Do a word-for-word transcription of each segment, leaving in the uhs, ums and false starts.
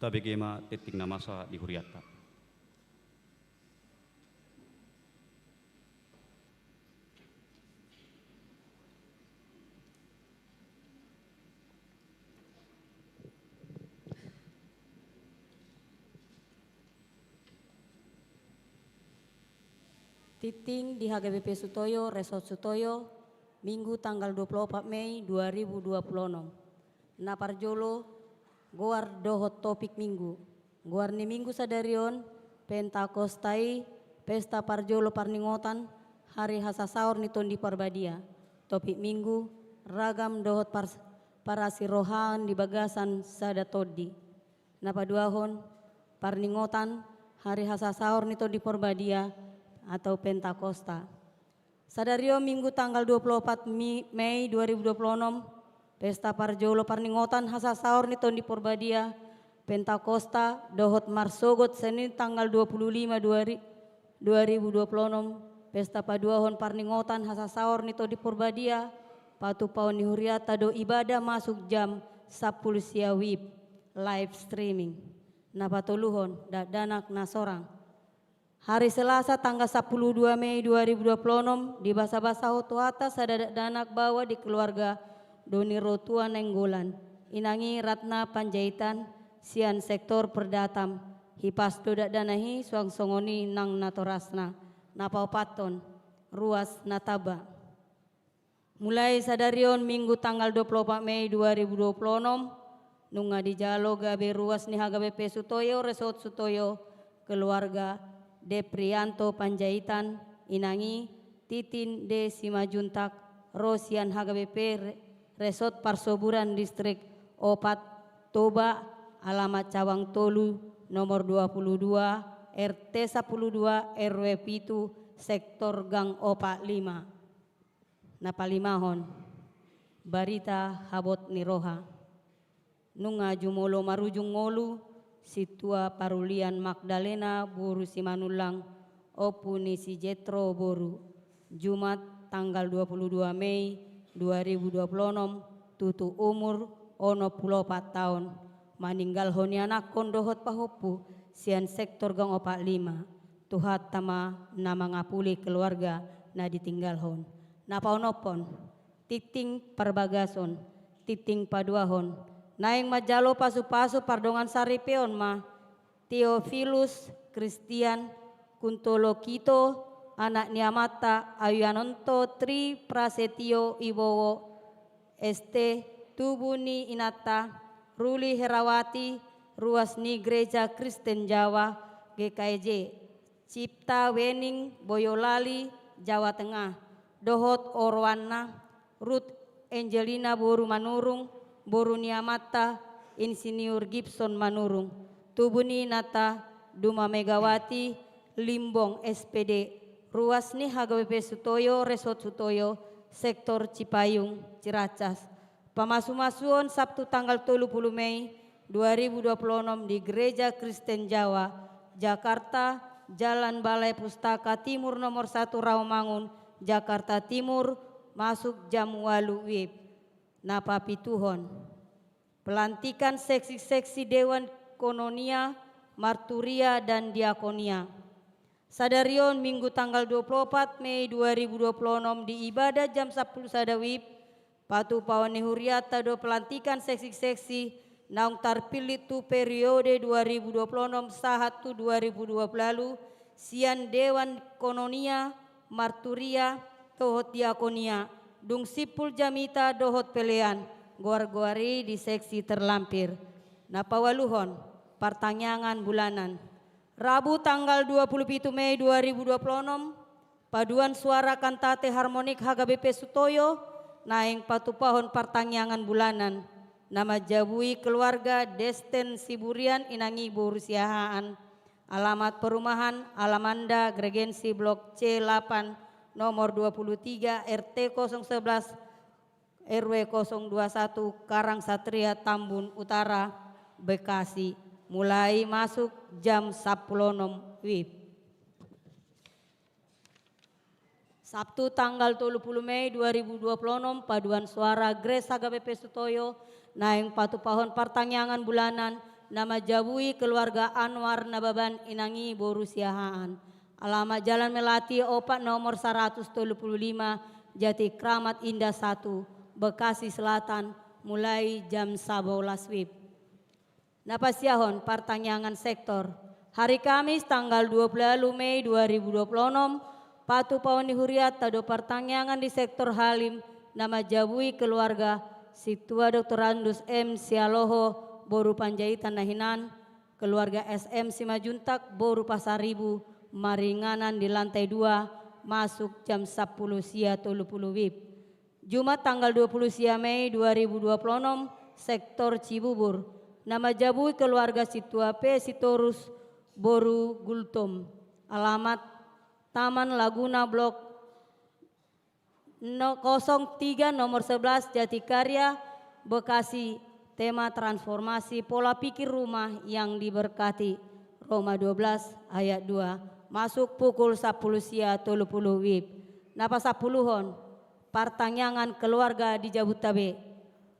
Tabege ma tingting na masa di hurianta. Tingting di H K B P Sutoyo, Resort Sutoyo, Minggu tanggal dua puluh opat Mei dua ribu dua puluh onom. Na parjolo, goar dohot topik Minggu. Goar ni Minggu sadari on, Pentakosta i, pesta parjolo parningotan, hari hasasaor ni Tondi Parbadia. Topik Minggu, ragam dohot pars-, parasirohaan di bagasan sada tondi. Na paduahon, parningotan, hari hasasaor ni Tondi Parbadia atau Pentakosta. Sadari on Minggu tanggal dua puluh opat Mi-, Mei dua ribu dua puluh onom, pesta parjolo parningotan hasasaor ni Tondi Parbadia, Pentakosta, dohot marsogot Senin tanggal dua puluh lima dua ri-, dua ribu dua puluh onom, pesta paduahon parningotan hasasaor ni Tondi Parbadia, patupaon ni hurianta do ibadah masuk jam sampulu sia WIB, live streaming. Na patoluhon, dakdanak na sorang. Hari Selasa tanggal sampulu dua Mei dua ribu dua puluh onom, dibasabasahon tu hata sada dakdanak baoa di keluarga Doni Rotua Nainggolan, inang i Ratna Panjaitan, sian sektor Perdatam, hipas do dakdanak i suang songon i nang natorasna. Na paopathon, ruas na taba. Mulai sadari on Minggu tanggal dua puluh opat Mei dua ribu dua puluh onom, nunga dijalo gabe ruas ni H K B P Sutoyo, Resort Sutoyo, keluarga Deprianto Panjaitan, inang i Titin D Simanjuntak, ro sian H K B P Re-, Resort Parsoburan Distrik Opat, Toba, alamat Cawang tolu, nomor dua puluh dua, R T sampulu dua, R W pitu, sektor Gang Opat lima. Na palimahon, barita habot ni roha. Nunga jumolo marujung ngolu, sintua parulian Magdalena boru Simanullang, ompu ni si Jetro boru, Jumat tanggal dua puluh dua Mei dua ribu dua puluh onom, tutu umur onom puluh opat taon, maninggalhon ianakhon dohot pahompu sian sektor Gang Opat lima. Tuhanta ma na mangapuli keluarga na ditinggalhon. Na paonomhon, tingting parbagason, tingting paduahon. Naeng manjalo pasupasu pardongansaripeon ma Teofilus Kristian Kuntolokito, anak ni amanta Ayuanonto Tri Prasetio Wibowo, S T, tubu ni inanta Ruli Herawati, ruas ni Gereja Kristen Jawa, G K J, Cipta Wening, Boyolali, Jawa Tengah, dohot oroanna, Ruth Angelina boru Manurung, boru ni amanta Insinyur Gibson Manurung, tubu ni inanta Duma Megawati, Limbong, S P D, ruas ni H K B P Sutoyo, Resort Sutoyo, sektor Cipayung, Ciracas. Pamasumasuon Sabtu tanggal tolu puluh Mei dua ribu dua puluh onom di Gereja Kristen Jawa, Jakarta, Jalan Balai Pustaka Timur nomor satu Rawamangun, Jakarta Timur, masuk jam ualu WIB. Na papituhon, pelantikan seksi-seksi Dewan Koinonia, Marturia, dan Diakonia. Sadari on Minggu tanggal dua puluh opat Mei dua ribu dua puluh onom di ibadah jam sampulu sada WIB, patupaon ni hurianta do pelantikan seksi-seksi naung tarpillit tu periode dua ribu dua puluh onom sahat tu dua ribu dua puluh ualu, sian Dewan Koinonia, Marturia, dohot Diakonia, dung simpul jamita dohot pelean, goar-goar i di seksi terlampir. Na paualuhon, partangiangan bulanan. Rabu tanggal dua puluh pitu Mei dua ribu dua puluh onom, paduan suara kantate harmonik H K B P Sutoyo, naeng patupahon partangiangan bulanan, na manjabui keluarga Desten Siburian, inang i boru Siahaan, alamat perumahan Alamanda, Gregensi, Blok C lapan, nomor dua puluh tiga, R T kosong sebelas, R W kosong dua satu, Karang Satria, Tambun Utara, Bekasi, mulai masuk jam sampulu onom WIB. Sabtu tanggal tolu puluh Mei dua ribu dua puluh onom, paduan suara Grace H K B P Sutoyo, naeng patupahon partangiangan bulanan, na manjabui keluarga Anwar Nababan, inang i boru Siahaan. Alamat Jalan Melati opat, nomor saratus tolu pulu lima, Jati Kramat Indah satu, Bekasi Selatan, mulai jam sabolas wib. Na pasiahon partangiangan sektor. Hari Kamis tanggal dua pulu ualu Mei dua ribu dua pulu onom, patupaon ni hurianta do partangiangan di sektor Halim, na manjabui keluarga Sintua Doktorandus M Sialoho boru Panjaitan na hinan, keluarga S M Simanjuntak boru Pasaribu, maringanan di lantai dua, masuk jam sampulu sia tolu pulu wib. Jumat tanggal dua pulu sia Mei dua ribu dua pulu onom, sektor Cibubur, na manjabui keluarga Sintua P Sitorus boru Gultom. Alamat Taman Laguna Blok no-, kosong tiga, nomor sebelas, Jatikarya, Bekasi. Tema transformasi pola pikir rumah yang diberkati, Roma dua belas ayat dua, masuk pukul sampulu sia tolu pulu wib. Na pasampuluhon, partangiangan keluarga di Jabodetabek.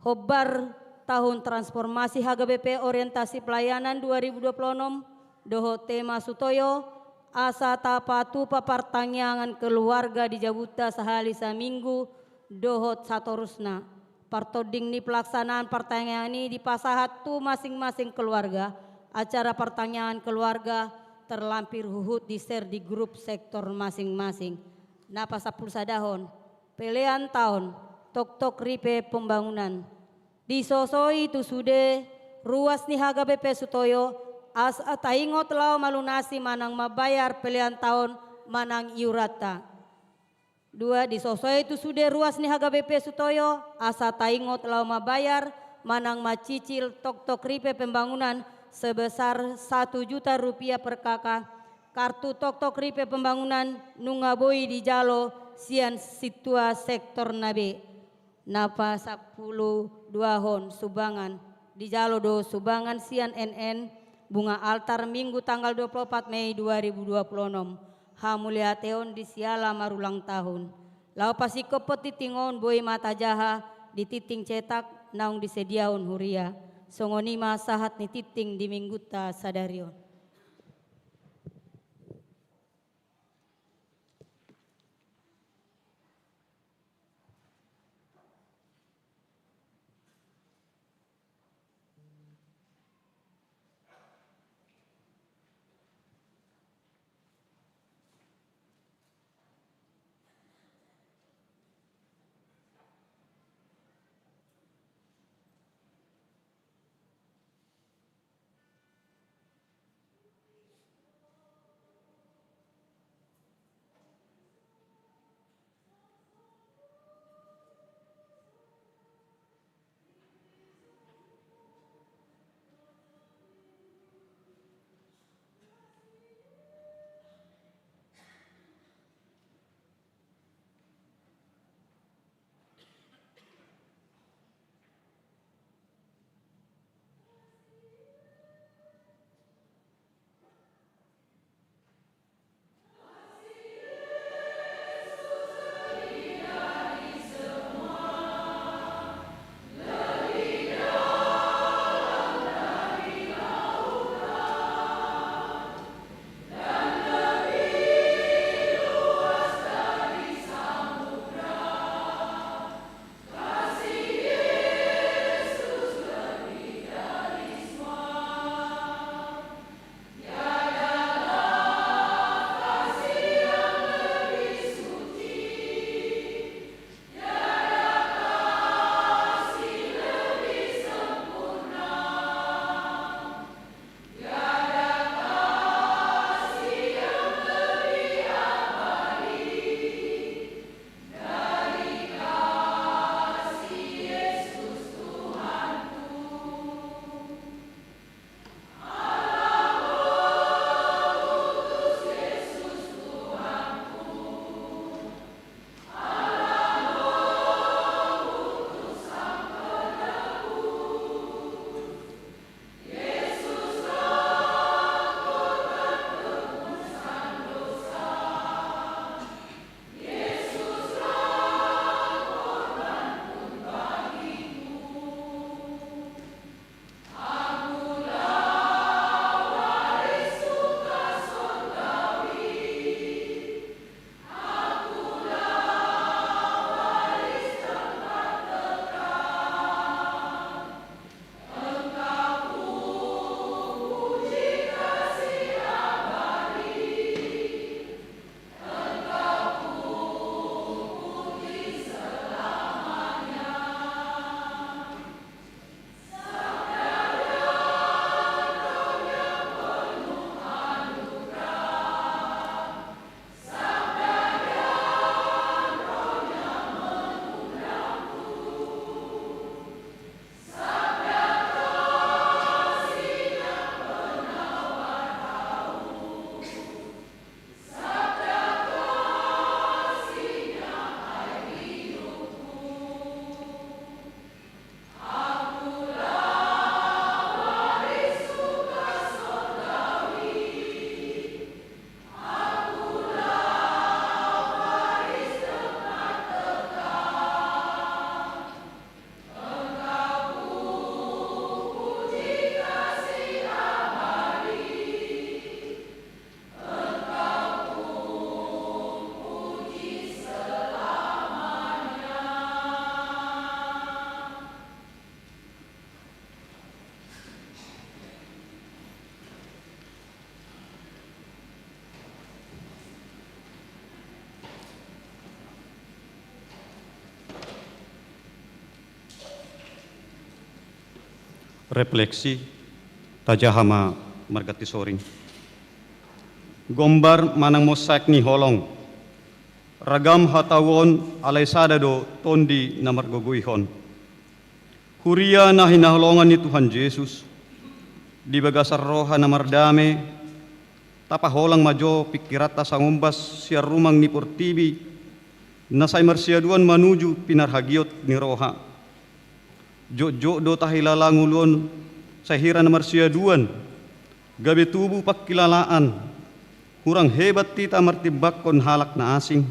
Hombar tahun transformasi H K B P orientasi pelayanan dua ribu dua pulu onom, dohot tema Sutoyo, asa tapatupa partangiangan keluarga di jabunta sahali saminggu dohot satorusna. Partonding ni pelaksanaan partangiangan i dipasahat tu masing-masing keluarga. Acara partangiangan keluarga terlampir huhut di-share di grup sektor masing-masing. Na pasampulu sadahon, pelean taon, toktok ripe pembangunan. Disosoi tu sude ruas ni H K B P Sutoyo, asa taingot laho malunasi manang mambayar pelean taon manang iuranta. Dua, disosoi tu sude ruas ni H K B P Sutoyo, asa taingot laho mambayar manang mancicil toktok ripe pembangunan sebesar satu juta rupiah per K K. Kartu toktok ripe pembangunan nunga boi dijalo sian sintua sektor na be. Na pasampulu duahon, sumbangan. Dijalo do sumbangan sian N N, bunga altar, Minggu tanggal dua pulu opat Mei dua ribu dua pulu onom. Hamuliateon di siala marulang tahun. Laho pasingkophon tingting on, boi ma tajaha di tingting cetak naung disediahon huria. Songon i ma sahat ni tingting di Minggunta sadari on. Refleksi. Tajaha ma marganti soring. Gombar manang mossaek ni holong. Ragam hatauon alai sada do tondi na margogoihon. Huria na hinaholongan ni Tuhan Jesus, di bagasan roha na mardame, tapaholang ma jo pingkiranta sangombas sian rumang ni portibi, na sai marsiaduan manuju pinarhagiot ni roha. Jotjot do tahilala ngolu on, sai hira na marsiaduan, gabe tubu pangkilalaan, hurang hebat hita martimbangkon halak na asing.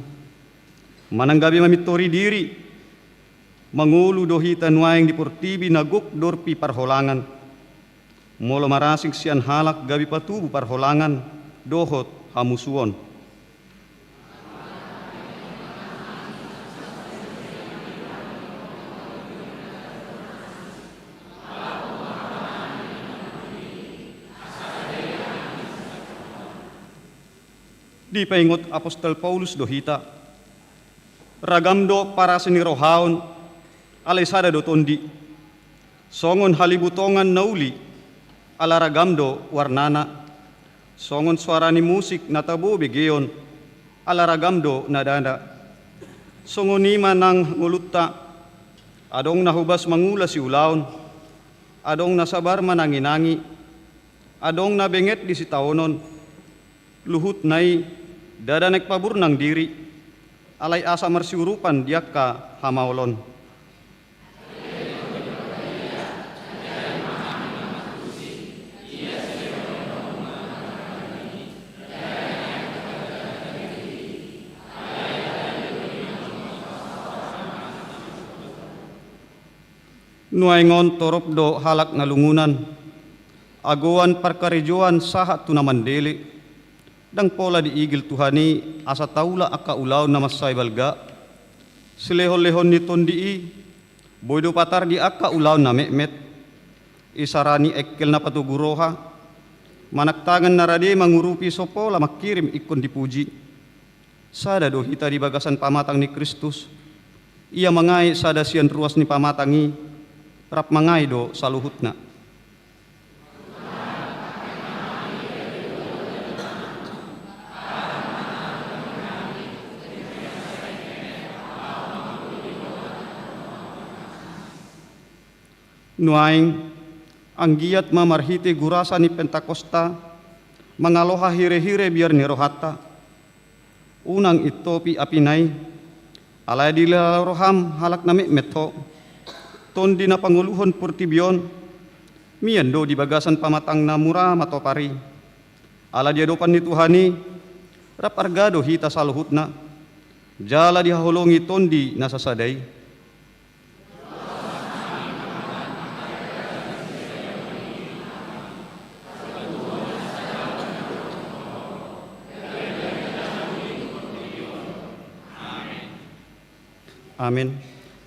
Manang gabe mamintori diri, mangolu do hita nuaeng di portibi na gok dorpi parholangan. Molo marasing sian halak gabe patubu parholangan dohot hamusuon. Dipaingot apostel Paulus do hita. Ragam do parasa ni rohaon, alai sada do tondi. Songon halibutongan na uli, ala ragam do warnana. Songon soara ni musik na tabo begeon, ala ragam do nadana. Songon i ma nang ngolunta, adong na hobas mangula siulaon, adong na sabar mananginangi, adong na benget di sitaonon. Luhutna i, ndada naeng paburnang diri, alai asa marsiurupan di angka hamaolon. Nuaeng on torop do halak na lungunan, agoan parkarejoan sahat tu na mandele. Ndang pola diigil Tuhan i asa taula angka ulaon na mansai balga. Silehonlehon ni tondi i, boi do patar di angka ulaon na metmet. Isarani engkel na patogu roha, manang tangan na rade mangurupi so pola mangkirim ingkon dipuji. Sada do hita di bagasan pamatang ni Kristus. Ia mangae sada sian ruas ni pamatang i, rap mangae do saluhutna. Nuaeng, anggiat ma marhite gurasa ni Pentakosta, mangaloha hirehire biar ni rohanta. Unang intopi apina i, alai dilehon roham halak na metmet ho. Tondi na pangoluhon portibi on, mian do di bagasan pamatang na mura matopari. Ala di adopan ni Tuhan i, rap arga do hita saluhutna, jala dihaholongi tondi na sasada i. Amin.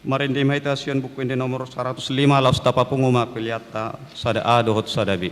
Marende ma hita sian Buku Ende nomor saratus lima, laos tapapungu ma peleanta sada A dohot sada B.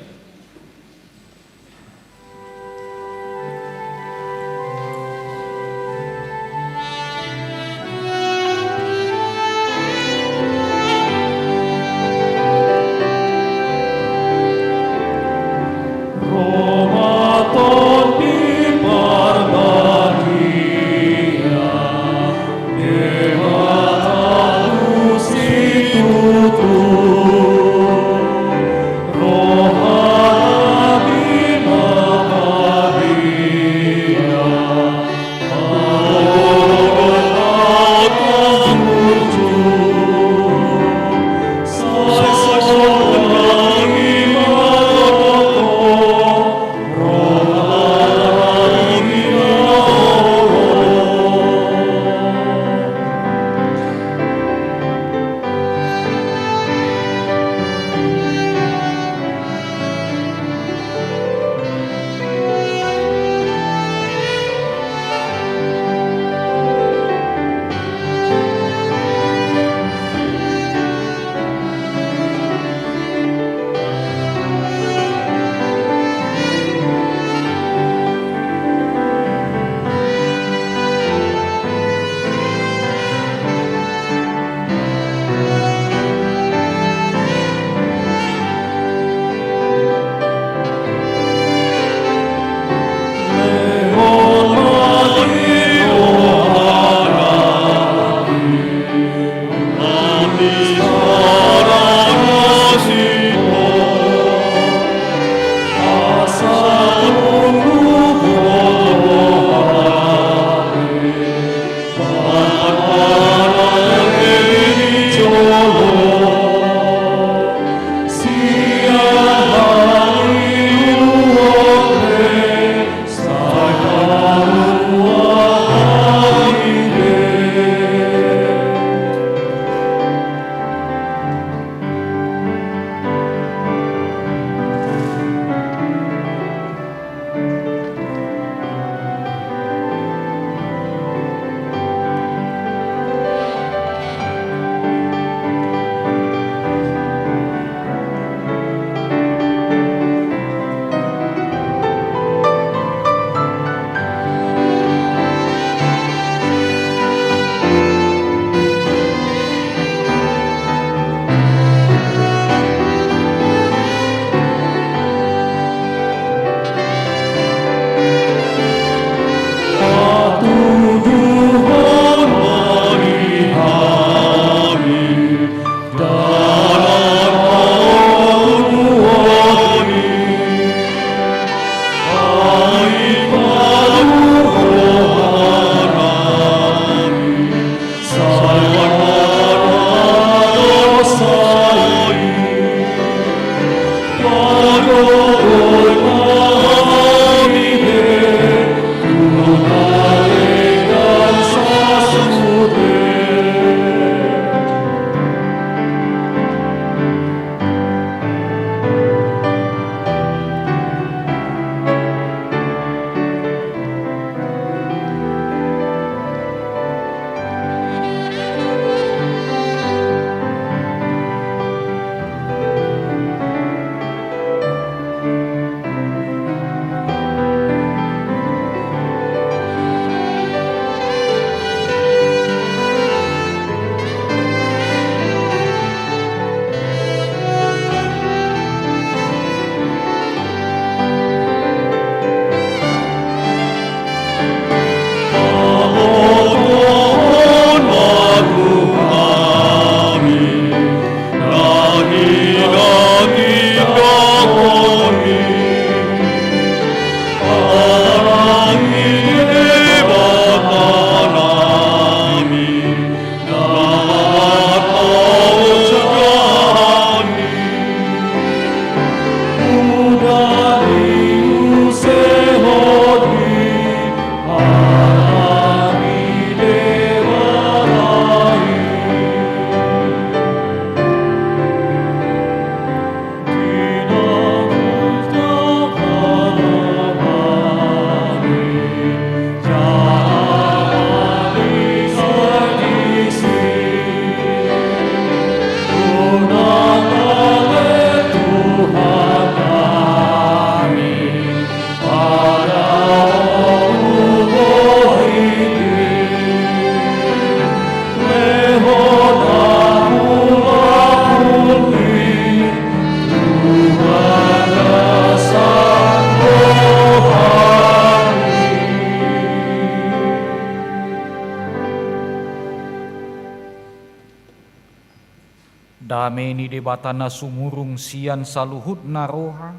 Dame ni Debata na sumurung sian saluhutna roha,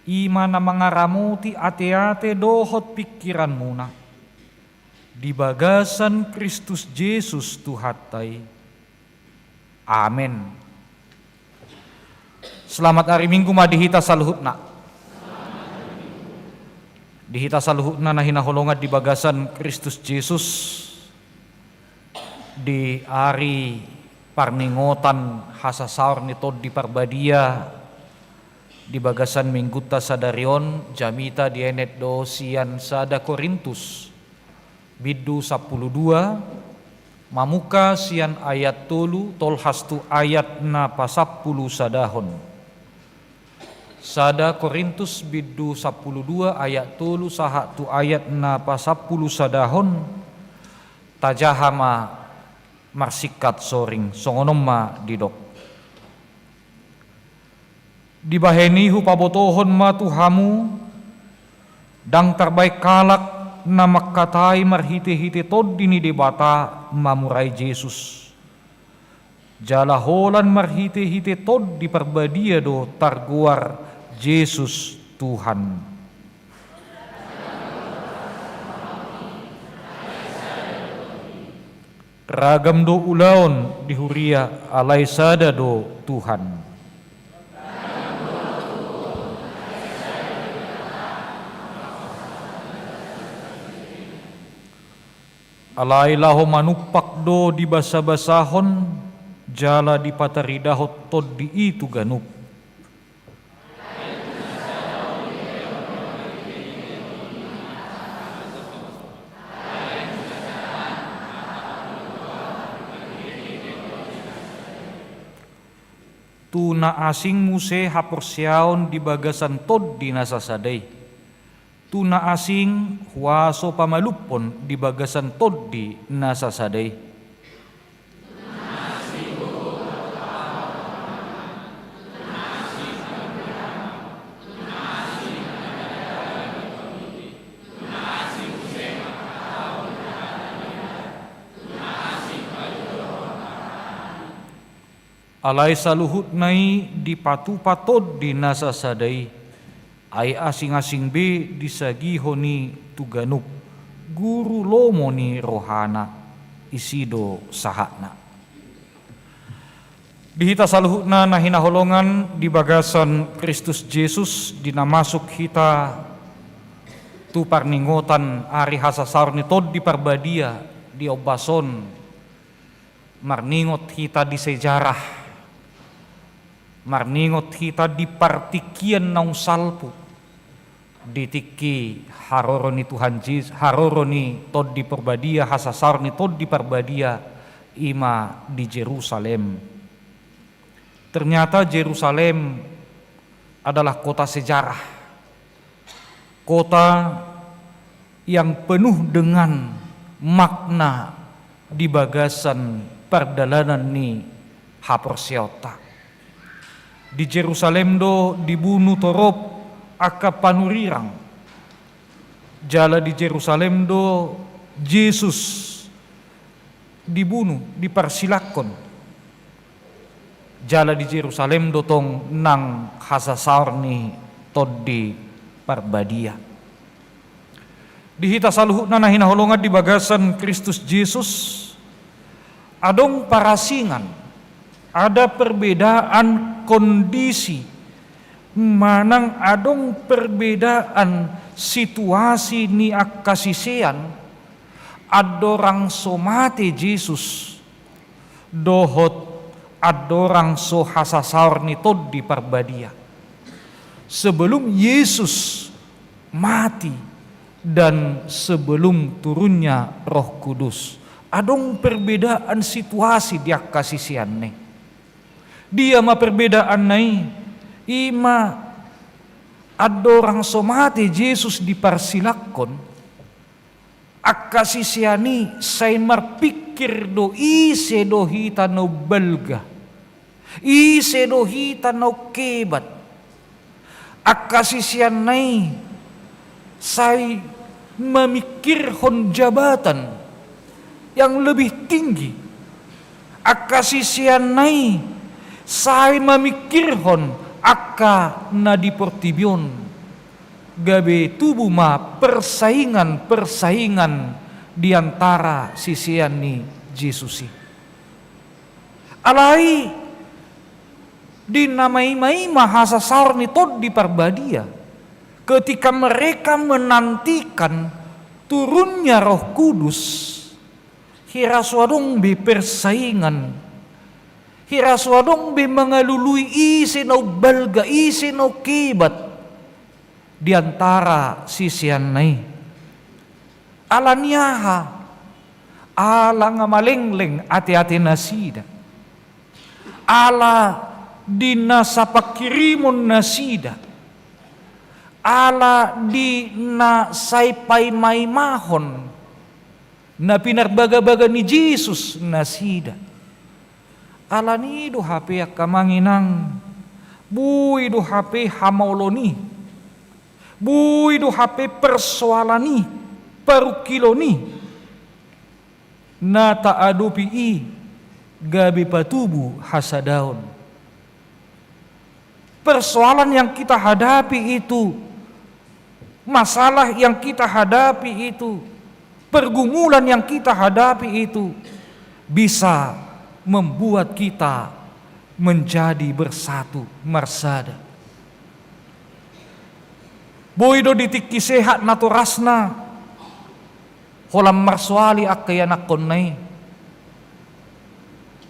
i ma na mangaramoti ateate dohot pingkiranmuna, di bagasan Kristus Jesus Tuhanta i. Amen. Selamat ari Minggu ma di hita saluhutna. Di hita saluhutna na hinaholongan di bagasan Kristus Jesus, di ari parningotan hasasaor ni Tondi Parbadia di bagasan Minggunta sadari on, jamita dienet do sian sada Korintus bindu sampulu dua, mamungka sian ayat tolu tolhas tu ayat na pasampulu sadahon. Sada Korintus bindu sampulu dua ayat tolu sahat tu ayat na pasampulu sadahon. Tajaha ma marsingkat soring, songon on ma didok. Dibahen i hupabotohon ma tu hamu, ndang tarbahen halak na mangkatai marhitehite Tondi ni Debata mamurai Jesus. Jala holan marhitehite Tondi Parbadia do targoar Jesus Tuhan. Ragam do ulaon di huria, alai sada do Tuhan. Alai laho manumpak do dibasabasahon jala dipataridahon Tondi i tu ganup. Tu na asing muse haporseaon di bagasan Tondi na sasada i. Tu na asing huaso pamalumhon di bagasan Tondi na sasada i. Alai saluhutna i dipatupa Tondi na sasada i, ai asing-asing be disagihon i tu ganup, guru lomo ni rohana, isi do sahatna. Di hita saluhutna na hinaholongan di bagasan Kristus Jesus, di na masuk hita tu parningotan ari hasasaor ni Tondi Parbadia di ombas on, marningot hita di sejarah, marningot hita di partingkian naung salpu, di tingki haroro ni Tuhan Jesus, haroro ni Tondi Parbadia, hasasaor ni Tondi Parbadia, i ma di Jerusalem. Ternyata Jerusalem adalah kota sejarah. Kota yang penuh dengan makna di bagasan pardalanan ni haporseaonta. Di Jerusalem do dibunu torop angka panurirang. Jala di Jerusalem do Jesus dibunu, diparsilakkon. Jala di Jerusalem do tong nang hasasaor ni Tondi Parbadia. Di hita saluhutna na hinaholongan di bagasan Kristus Jesus, adong parasingan, ada perbedaan kondisi, manang adong perbedaan situasi ni angka sisean, andorang so mate Jesus, dohot andorang so hasasaor ni Tondi Parbadia. Sebelum Yesus mati dan sebelum turunnya Roh Kudus, adong perbedaan situasi di angka siseanna i. Dia ma perbedaanna i? I ma andorang so mate Jesus diparsilakkon, angka sisean i sai marpingkir do ise do hita na umbalga, ise do hita na ungkebat. Angka siseanna i sai mamingkirhon jabatan yang lebih tinggi. Angka siseanna i sai mamingkirhon angka na di portibi on, gabe tubu ma persaingan-persaingan di antara sisean ni Jesus i. Alai di na maimaima hasasaor ni Tondi Parbadia, ketika mereka menantikan turunnya Roh Kudus, hira so adong be persaingan, hira so adong be mangalului ise na umbalga, ise na umhebat di antara siseanna i. Ala ni aha? Ala nga malengleng ateate nasida. Ala di na sapangkirimon nasida. Ala di na sai paimaimahon na pinarbagabaga ni Jesus nasida. Ala ni i do hape angka amang inang, boi do hape hamaolon i, boi do hape persoalan i, parungkilon i na taadopi i gabe patubu hasadaon. Persoalan yang kita hadapi itu, masalah yang kita hadapi itu, pergumulan yang kita hadapi itu bisa membuat kita menjadi bersatu, marsada. Boi do di tingki sehat natorasna holan marsoali angka ianakkonna i.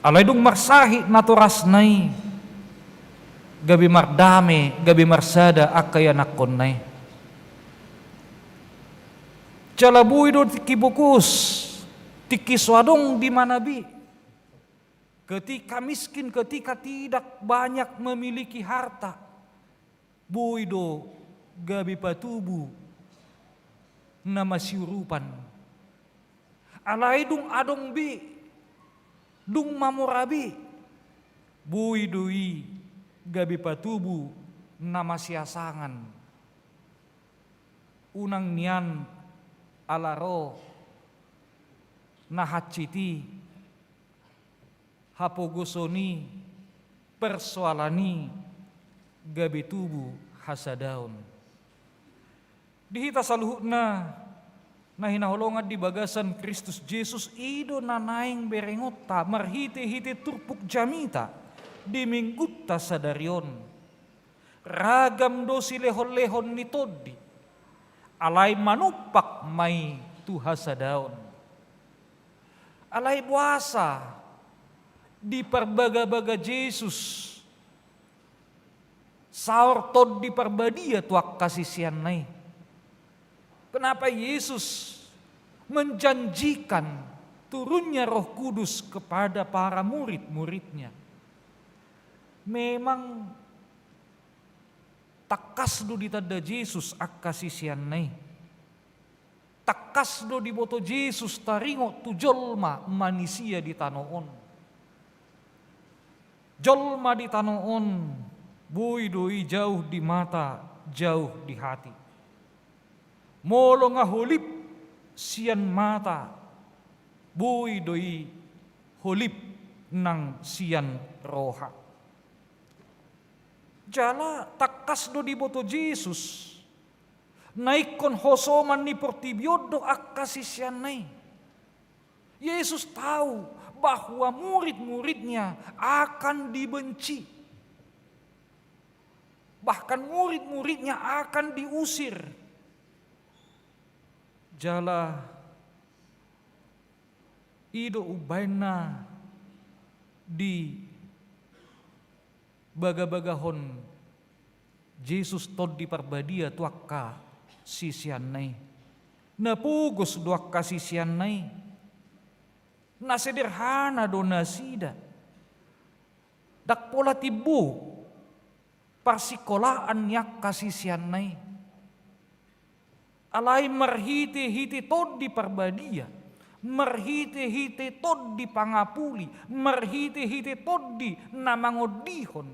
Alai dung marsahit natorasna i, gabe mardame, gabe marsada angka ianakkonna i. Jala boi do tingki bogus, tingki so adong dimana be. Ketika miskin, ketika tidak banyak memiliki harta, boi do gabe patubu na masiurupan. Alai dung adong be, dung mamora be, boi do i gabe patubu na masiasangan. Unang nian ala ro na hansit i, hapogoson i, persoalan i gabe tubu hasadaon. Di hita saluhutna na hinaholongan di bagasan Kristus Jesus, i do na naeng berengonta marhitehite turpuk jamita di Minggunta sadari on. Ragam do silehonlehon ni Tondi, alai manumpak ma i tu hasadaon. Alai boasa diparbagabaga Jesus saor Tondi Parbadia tu angka siseanna i? Kenapa Yesus menjanjikan turunnya Roh Kudus kepada para murid-muridnya? Memang tangkas do ditanda Jesus angka siseanna i. Tangkas do diboto Jesus taringot tu jolma manisia di tano on. Jolma di tano on, boi do i jauh di mata, jauh di hati. Molo nga holip sian mata, boi do i holip nang sian roha. Jala tangkas do diboto Jesus, na ingkon hosoman ni portibi on do angka siseanna i. Yesus tahu bahwa murid-muridnya akan dibenci. Bahkan murid-muridnya akan diusir. Jala i do umbahen na dibagabagahon Jesus Tondi Parbadia tu angka siseanna i. Na pogos do angka siseanna i. Na sederhana do nasida. Ndang pola timbo parsikolaan ni angka siseanna i. Alai marhitehite Tondi Parbadia, marhitehite tondi pangapuli, marhitehite tondi na mangondihon,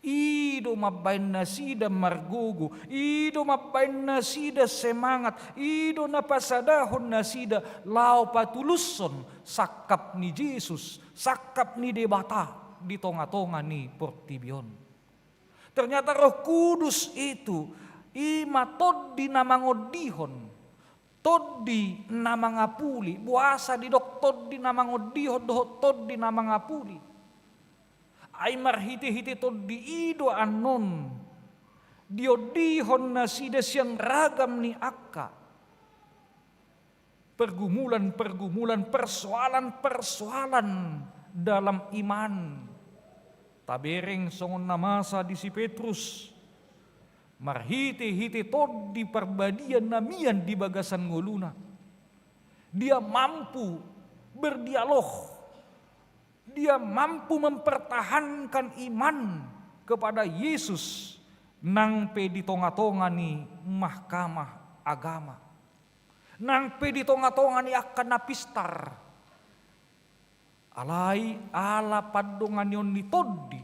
I do mambaen nasida margogo, i do mambaen nasida semangat, i do na pasadahon nasida laho patulushon sangkap ni Jesus, sangkap ni Debata di tonga-tonga ni portibi on. Ternyata Roh Kudus itu, i ma tondi na mangondihon, tondi na mangapuli, boasa didok tondi na mangondihon dohot tondi na mangapuli. Ai marhite-hite tondi i do annon diondihon nasida sian ragam ni angka pergumulan-pergumulan, persoalan-persoalan dalam iman. Tabereng songon na masa di si Petrus, marhite-hite tondi parbadia na mian di bagasan ngoluna. Dia mampu berdialog, dia mampu mempertahankan iman kepada Yesus nang pe di tonga-tonga ni mahkamah agama, nang pe di tonga-tonga ni angka na pistar. Alai ala pandonganion ni tondi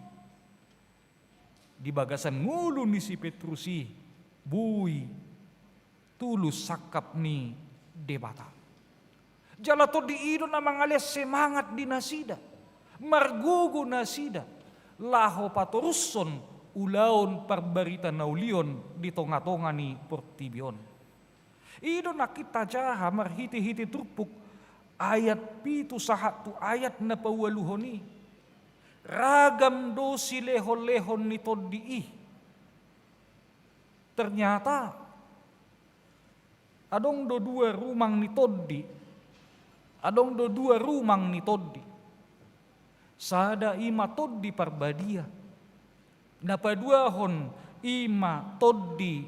di bagasan ngolu ni si Petrus i, boi tulus sangkap ni Debata. Jala tondi i do na mangalean semangat di nasida, margogo nasida laho patorushon ulaon parbarita na uli on di tonga-tonga ni portibi on. I do na hita jaha marhite-hite turpuk ayat pitu sahat tu ayat na paualuhon i. Ragam do silehon-lehon ni tondi i. Ternyata adong do dua rumang ni tondi. Adong do dua rumang ni tondi. Sada i ma tondi parbadia. Na paduahon i ma tondi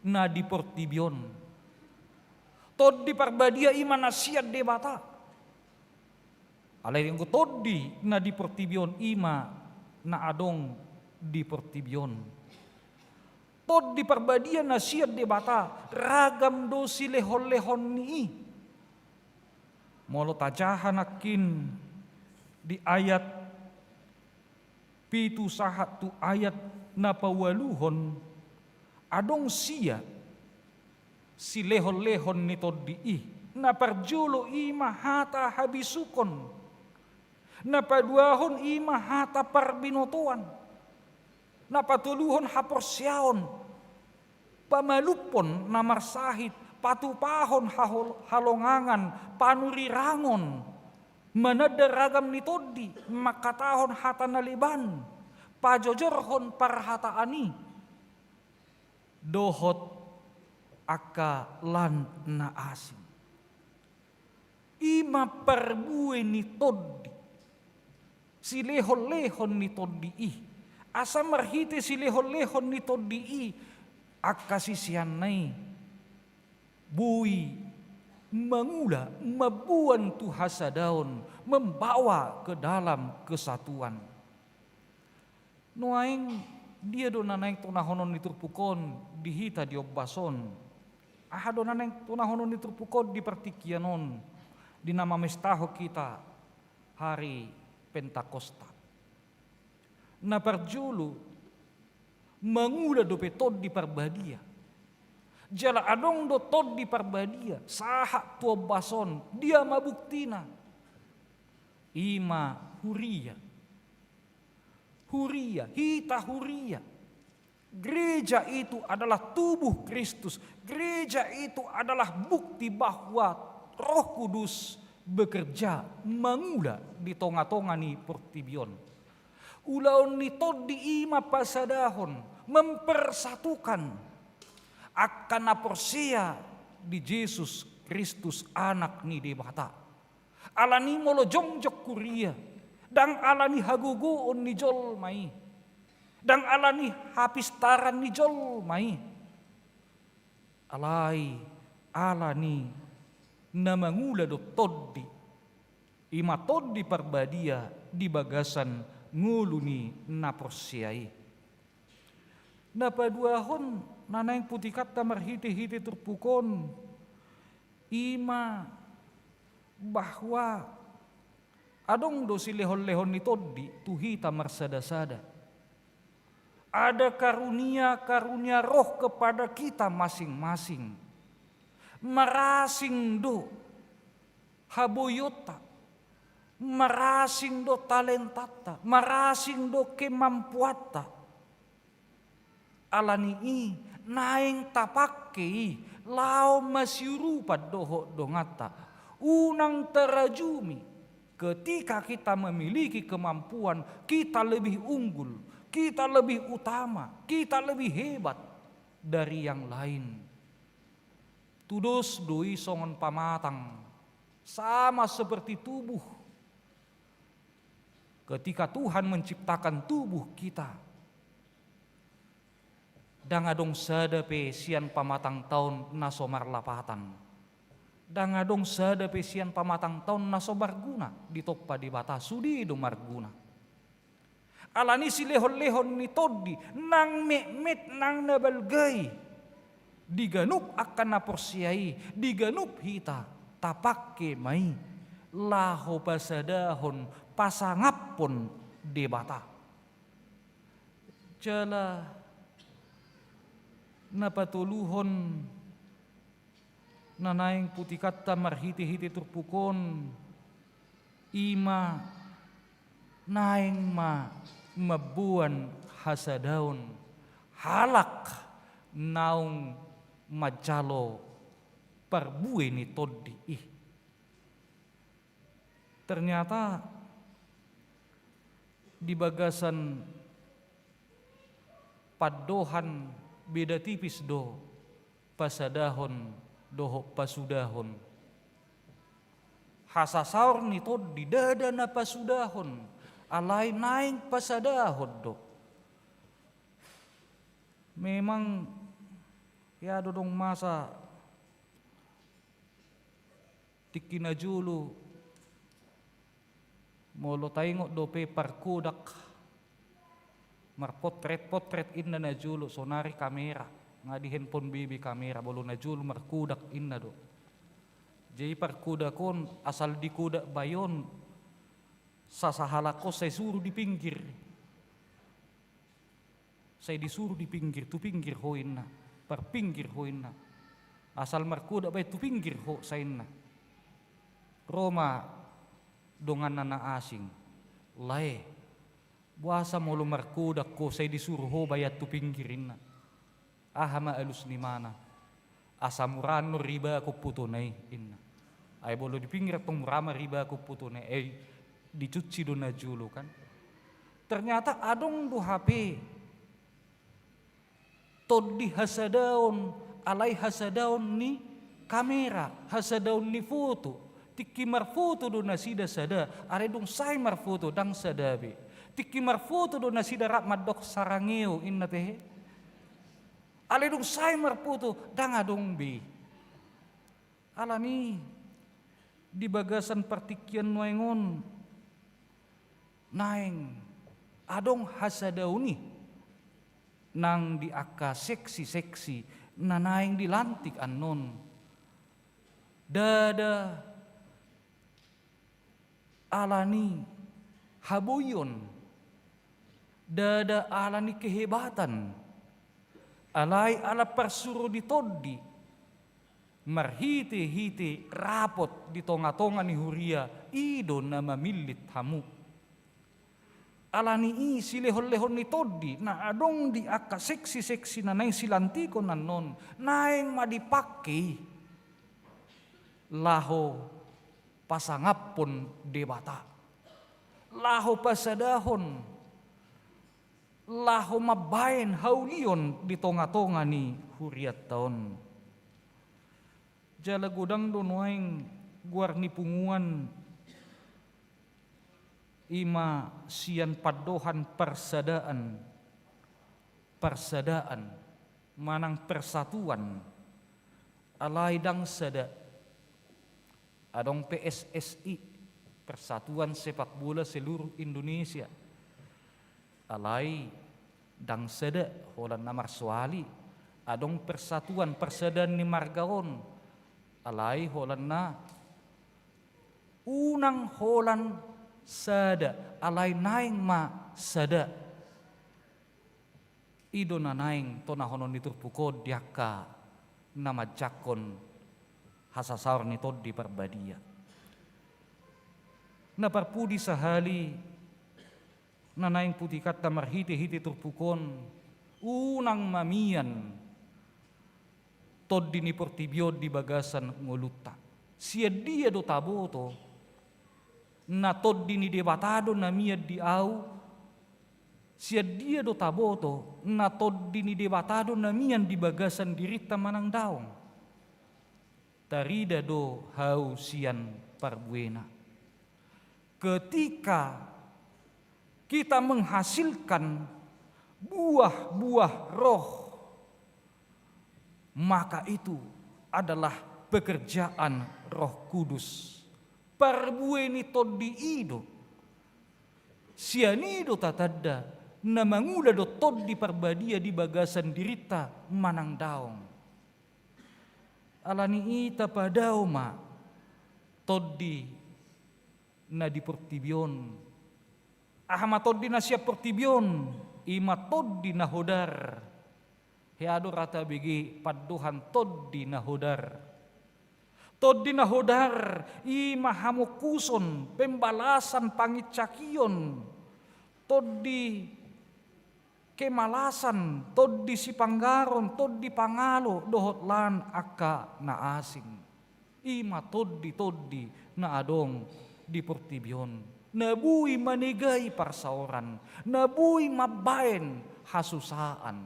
na di portibi on. Tondi parbadia i ma na sian Debata. Alai anggo tondi na di portibi on i ma na adong di portibi on. Tondi parbadia na sian Debata, ragam do silehon-lehon ni i. Molo tajaha nangkin di ayat pitu sahat tu ayat na paualuhon, adong sia silehon-lehon ni tondi i. Na parjolo i ma hata habisukon. Na paduahon i ma hata parbinotoan. Na patoluhon haporseaon. Pamalumhon na marsahit, patupahon hahol-, halongangan, panurirangon, mananda ragam ni tondi, mangkatahon hata na leban, pajojorhon parhataan i, dohot angka lan na asing. I ma parbue ni tondi, silehon-lehon ni tondi i. Asa marhite silehon-lehon ni tondi i, angka siseanna i boi mangula, mamboan tu hasadaon, membawa ke dalam kesatuan. Nuaeng, dia do na naeng tonahonon ni turpuk on di hita di ombas on? Aha do na naeng tonahonon ni turpuk on di partingkian on, di na mamestahon hita hari Pentakosta? Na parjolo, mangula dope Tondi Parbadia. Jala adong do Tondi Parbadia sahat tu ombas on, dia ma buktina? I ma huria. Huria, hita huria. Gereja itu adalah tubuh Kristus. Gereja itu adalah bukti bahwa Roh Kudus bekerja, mangula di tonga-tonga ni portibi on. Ulaon ni Tondi i ma pasadahon, mempersatukan angka na porsea di Jesus Kristus, Anak ni Debata. Alani molo jongjong huria, ndang alani hagogoon ni jolma i, ndang alani hapistaran ni jolma i. Alai alani na mangula do Tondi, i ma Tondi Parbadia di bagasan ngolu ni na porsea i. Na paduahon na naeng putikanta marhite-hite turpuk on, i ma bahwa adong do silehon-lehon ni Tondi tu hita marsada-sada. Ada karunia-karunia roh kepada kita masing-masing. Marasing do haboionta, marasing do talentanta, marasing do kemampuanta. Ala ni i naeng tapangke i laho masiurupan dohot donganta. Unang tarajumi ketika kita memiliki kemampuan, kita lebih unggul, kita lebih utama, kita lebih hebat dari yang lain. Tudos do i songon pamatang, sama seperti tubuh. Ketika Tuhan menciptakan tubuh kita, ndang adong sada pe sian pamatangta on na so marlapatan. Ndang adong sada pe sian pamatangta on na so marguna, ditompa Debata sude do marguna. Ala ni silehon-lehon ni tondi, nang metmet nang na balga i, di ganup angka na porsea i, di ganup hita, tapangke ma i laho pasadahon, pasangaphon Debata. Jala na patoluhon na naeng putikanta marhite-hite turpuk on, i ma naeng ma mamboan hasadaon halak naung manjalo parbue ni tondi i. Ternyata di bagasan pandohan beda tipis do pasadahon dohot pasudahon. Hasasaor ni tondi ndada na pasudahon, alai naeng pasadahon do. Memang ia do dong masa tingki na jolo, molo taingot dope parkodak, marpotret-potret inna na jolo, sonari kamera, nga di handphone be be kamera, molo na jolo markodak inna do. Jadi parkodak on asal dikodak bayon, sasahalak on sai suru di pinggir. Sai disuru di pinggir, tu pinggir ho inna, parpinggir ho inna. Asal markodak baen tu pinggir ho sainna. Ro ma donganna na asing. Lae, boasa molo markodak ho sai disuru ho baen tu pinggir inna. Aha ma alus ni imana. Asa mura annon ribakon fotona i inna. Ai molo di pinggir antong mura ma ribakon fotona i, ai dicuci do na jolo kan. Ternyata adong do hape tondi hasadaon, alai hasadaon ni kamera, hasadaon ni foto. Tingki marfoto do nasida sada, alai dung sae marfoto ndang sada be. Tingki marfoto do nasida rap mandok sarangeo inna tehe. Alai dung sae marfoto ndang adong be. Ala ni di bagasan partingkian nuaeng on naeng adong hasadaon i nang di angka seksi-seksi na naeng dilantik annon. Ndada ala ni haboion, ndada ala ni kehebatan, alai ala parsuru ni tondi, marhite-hite rapot di tonga-tonga ni huria, i do na mamillit hamu. Ala ni i silehon-lehon ni tondi na adong di angka seksi-seksi na naeng silantikon annon, naeng ma dipangke i laho pasangaphon Debata, laho pasadahon, laho mambaen haulion di tonga-tonga ni hurianta on. Jala godang do nuaeng goar ni punguan, i ma sian pandohan parsadaan, parsadaan manang persatuan, alai ndang sada. Adong P S S I, Persatuan Sepak Bola Seluruh Indonesia, alai ndang sada holan na marsoal i. Adong persatuan, parsadaan ni marga on, alai holan na unang holan sada, alai naeng ma sada. I do na naeng tonahonon ni turpuk on di angka na manjangkon hasasaor ni Tondi Parbadia. Na parpudi sahali, na naeng putikanta marhitehite turpuk on, unang ma mian tondi ni portibi on di bagasan ngolunta. Sian dia do taboto na Tondi ni Debata do na mian di ahu? Sian dia do taboto na Tondi ni Debata do na mian di bagasan dirinta manang daong? Tarida do hau sian parbuena. Ketika kita menghasilkan buah-buah Roh, maka itu adalah pekerjaan Roh Kudus. Parbue ni Tondi i do. Sian i do tatanda na mangula do Tondi Parbadia di bagasan dirinta manang daong. Alani i tapadao ma tondi na di portibi on. Aha ma tondi na sian portibi on? I ma tondi na hodar. Hea do ra tabege pandohan tondi na hodar. Tondi na hodar i ma hamongkuson, pembalasan, pangincakion, tondi kemalasan, tondi sipanggaron, tondi pangalo dohot lan angka na asing. I ma tondi-tondi na adong di portibi on, na boi manegai parsaoran, na boi mambaen hasusaan.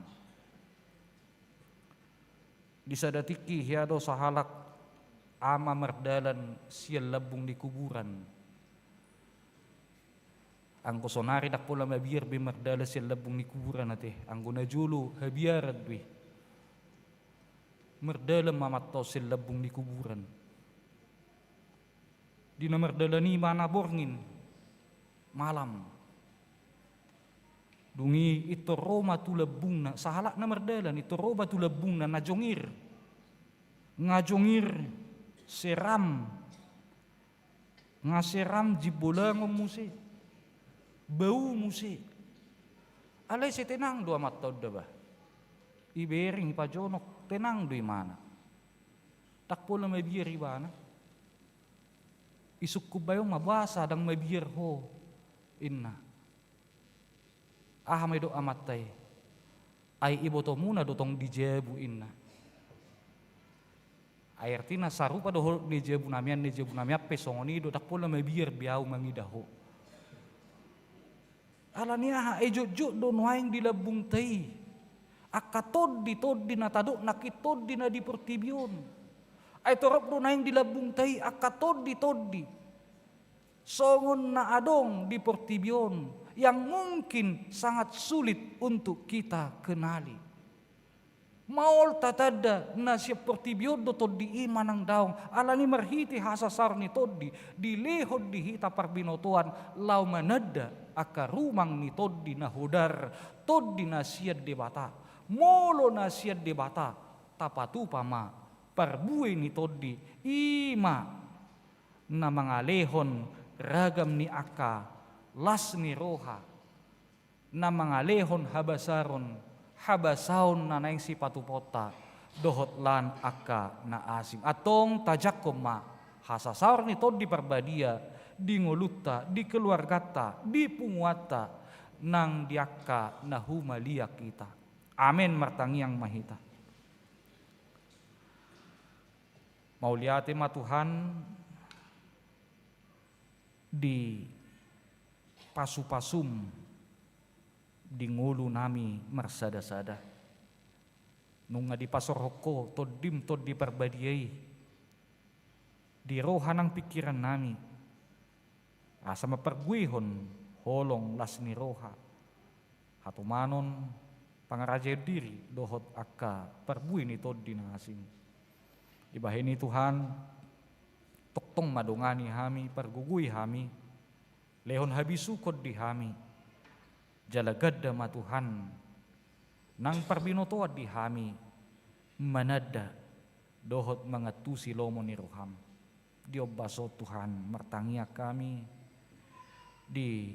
Di sada tingki hea do sahalak ama mardalan sian lambung ni kuburan. Anggo sonari ndang pola mabiar be mardalan sian lambung ni kuburan ate, anggo na jolo habiaran do i. Mardalan ma amanta on sian lambung ni kuburan. Di na mardalan i ma na borngin, malam. Dung i pintor ro ma tu lambungna, sahalak na mardalan, pintor ro ma tu lambungna, na jongir. Nga jongir seram. Nga seram jimbolangon muse, bau muse. Alai sai tenang do amanta on da bah. Ibereng, ipajonok, tenang do imana. Ndang pola mabiar ibana. Isungkun bayo ma, boasa ndang mabiar ho, inna. Aha ma didok amanta i? Ai ibotomuna do tong di jabu, inna. Ai artina sarupa do holong ni jabu nami an, ni jabu nami an pe songon i do, ndang pola mabiar be ahu mangida ho. Alani aha? Ai jotjot do nuaeng di lambungta i angka tondi-tondi na tadok nangkin tondi na di portibi on. Ai torop do nuaeng di lambungta i angka tondi-tondi songon na adong di portibi on, yang mungkin sangat sulit untuk kita kenali. Maol tatanda na sian portibi on do tondi i manang daong, alani marhite hasasaor ni tondi, dilehon di hita parbinotoan laho mananda angka rumang ni tondi na hodar, tondi na sian Debata. Molo na sian Debata, tapatupa ma parbue ni tondi, i ma na mangalehon ragam ni angka las ni roha, na mangalehon habasaron, habasaon na naeng sipatupaonta dohot lan angka na asing. Antong tajangkon ma hasasaor ni Tondi Parbadia di ngolunta, di keluarganta, di punguanta, nang di angka na humaliang hita. Amen. Martangiang ma hita. Mauliate ma Tuhan di pasu-pasum di ngolu nami marsada-sada. Nunga dipasorhon Ho Tondim Tondi Parbadia i di roha nang pingkiran nami, asa mamparbuehon holong las ni roha, hatomanon, pangarajaion diri dohot angka parbue ni tondi na asing. Dibahen i Tuhan, tongtong ma dongani hami, pargogoi hami, lehon habisuhon di hami, jala ganda ma Tuhan nang parbinotoan di hami mananda dohot mangantusi lomo ni roham. Di ombas on Tuhan, martangiang hami di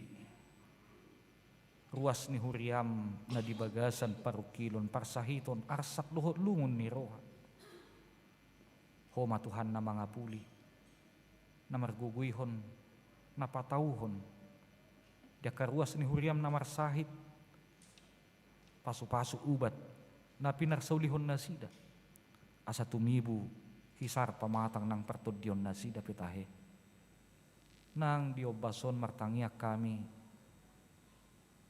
ruas ni huriam na di bagasan parungkilon, parsahiton, arsat dohot lungun ni roha. Ho ma Tuhan na mangapuli, na margogoihon, na patauhon di angka ruas ni huriam na marsahit, pasupasu ubat na pinarsaulihon nasida, asa tumibu hisar pamatang nang partondion nasida pe tahe. Nang di ombas on martangiang hami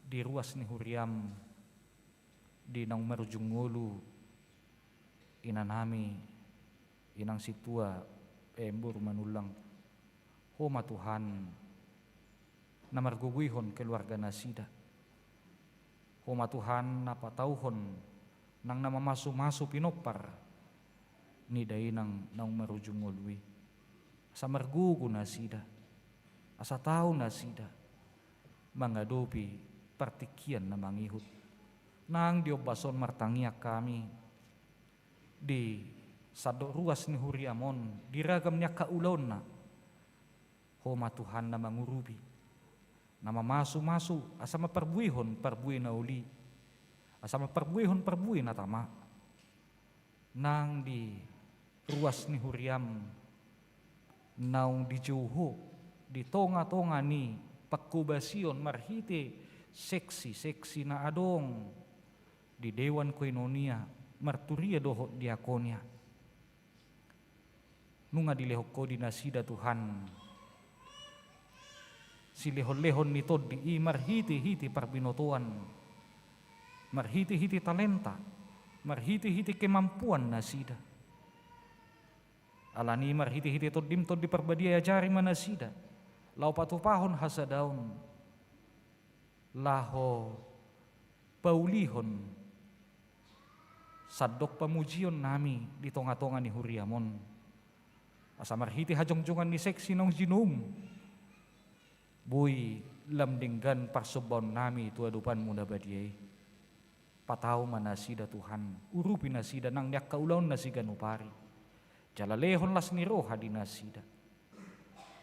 di ruas ni huriam, di naung marujung ngolu, inanami, inang sintua, eh, boru Manullang. Ho ma Tuhan na margogoihon keluarga nasida. Ho ma Tuhan na patauhon nang na mamasumasu pinompar ni dainang naung marujung ngolu i. Asa margogo nasida, asa tau nasida mangadopi partingkian na mangihut. Nang di ombas on martangiang hami di sandok ruas ni huriam on, di ragam ni angka ulaonna. Ho ma Tuhan na mangurupi, na mamasumasu, asa mamparbuehon parbue na uli, asa mamparbuehon parbue na tama. Nang di ruas ni huriam naung dijou Ho di tongatonga ni pangkobasion marhite seksiseksi na adong di Dewan Koinonia, Marturia dohot Diakonia. Nunga dilehon Ho di nasida, Tuhan, silehonlehon ni tondi i marhitehite parbinotoan, marhitehite talenta, marhitehite kemampuan nasida. Alani i marhitehite Tondim, Tondi Parbadia, ajari ma nasida laho patupahon hasadaon, laho paulihon sandok pamujionnami di tongatonga ni huriam on. Asa marhite hajongjongan ni seksi naung jinouM, boi lam denggan parsombaonnami tu adopanMu na badia i. Patau ma nasida, Tuhan, urupi nasida nang di angka ulaon na siganup ari. Jala lehon las ni roha di nasida.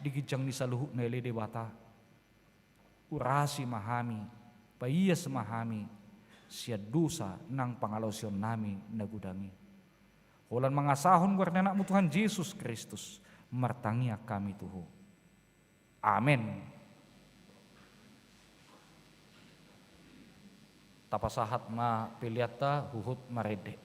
Di ginjang ni saluhutna, ale Debata, urasi ma hami, paias ma hami sian dosa nang pangalaosionnami na godang i. Holan mangasahon goar ni AnakMu Tuhan Jesus Kristus, martangiang hami tu Ho. Amen. Tapasahat ma peleanta huhut marende.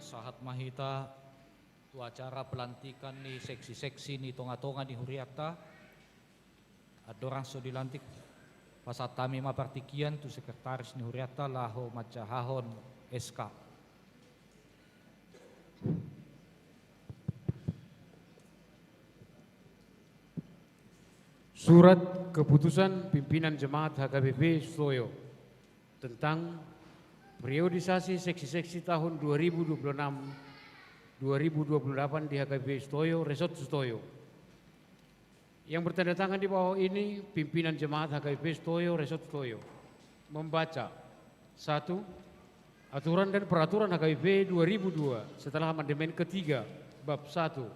Sahat ma hita tu acara pelantikan ni seksi-seksi ni tonga-tonga ni hurianta. Andorang so dilantik, pasahat hami ma partingkian tu sekretaris ni hurianta laho manjahahon S K. Surat keputusan pimpinan jemaat H K B P Sutoyo tentang periodisasi seksi-seksi tahun dua ribu dua puluh enam dua ribu dua puluh delapan di H K B P Sutoyo, Resort Sutoyo. Yang bertanda tangan di bawah ini pimpinan jemaat H K B P Sutoyo, Resort Sutoyo. Membaca: satu, aturan dan peraturan H K B P dua ribu dua setelah amandemen ketiga, bab satu,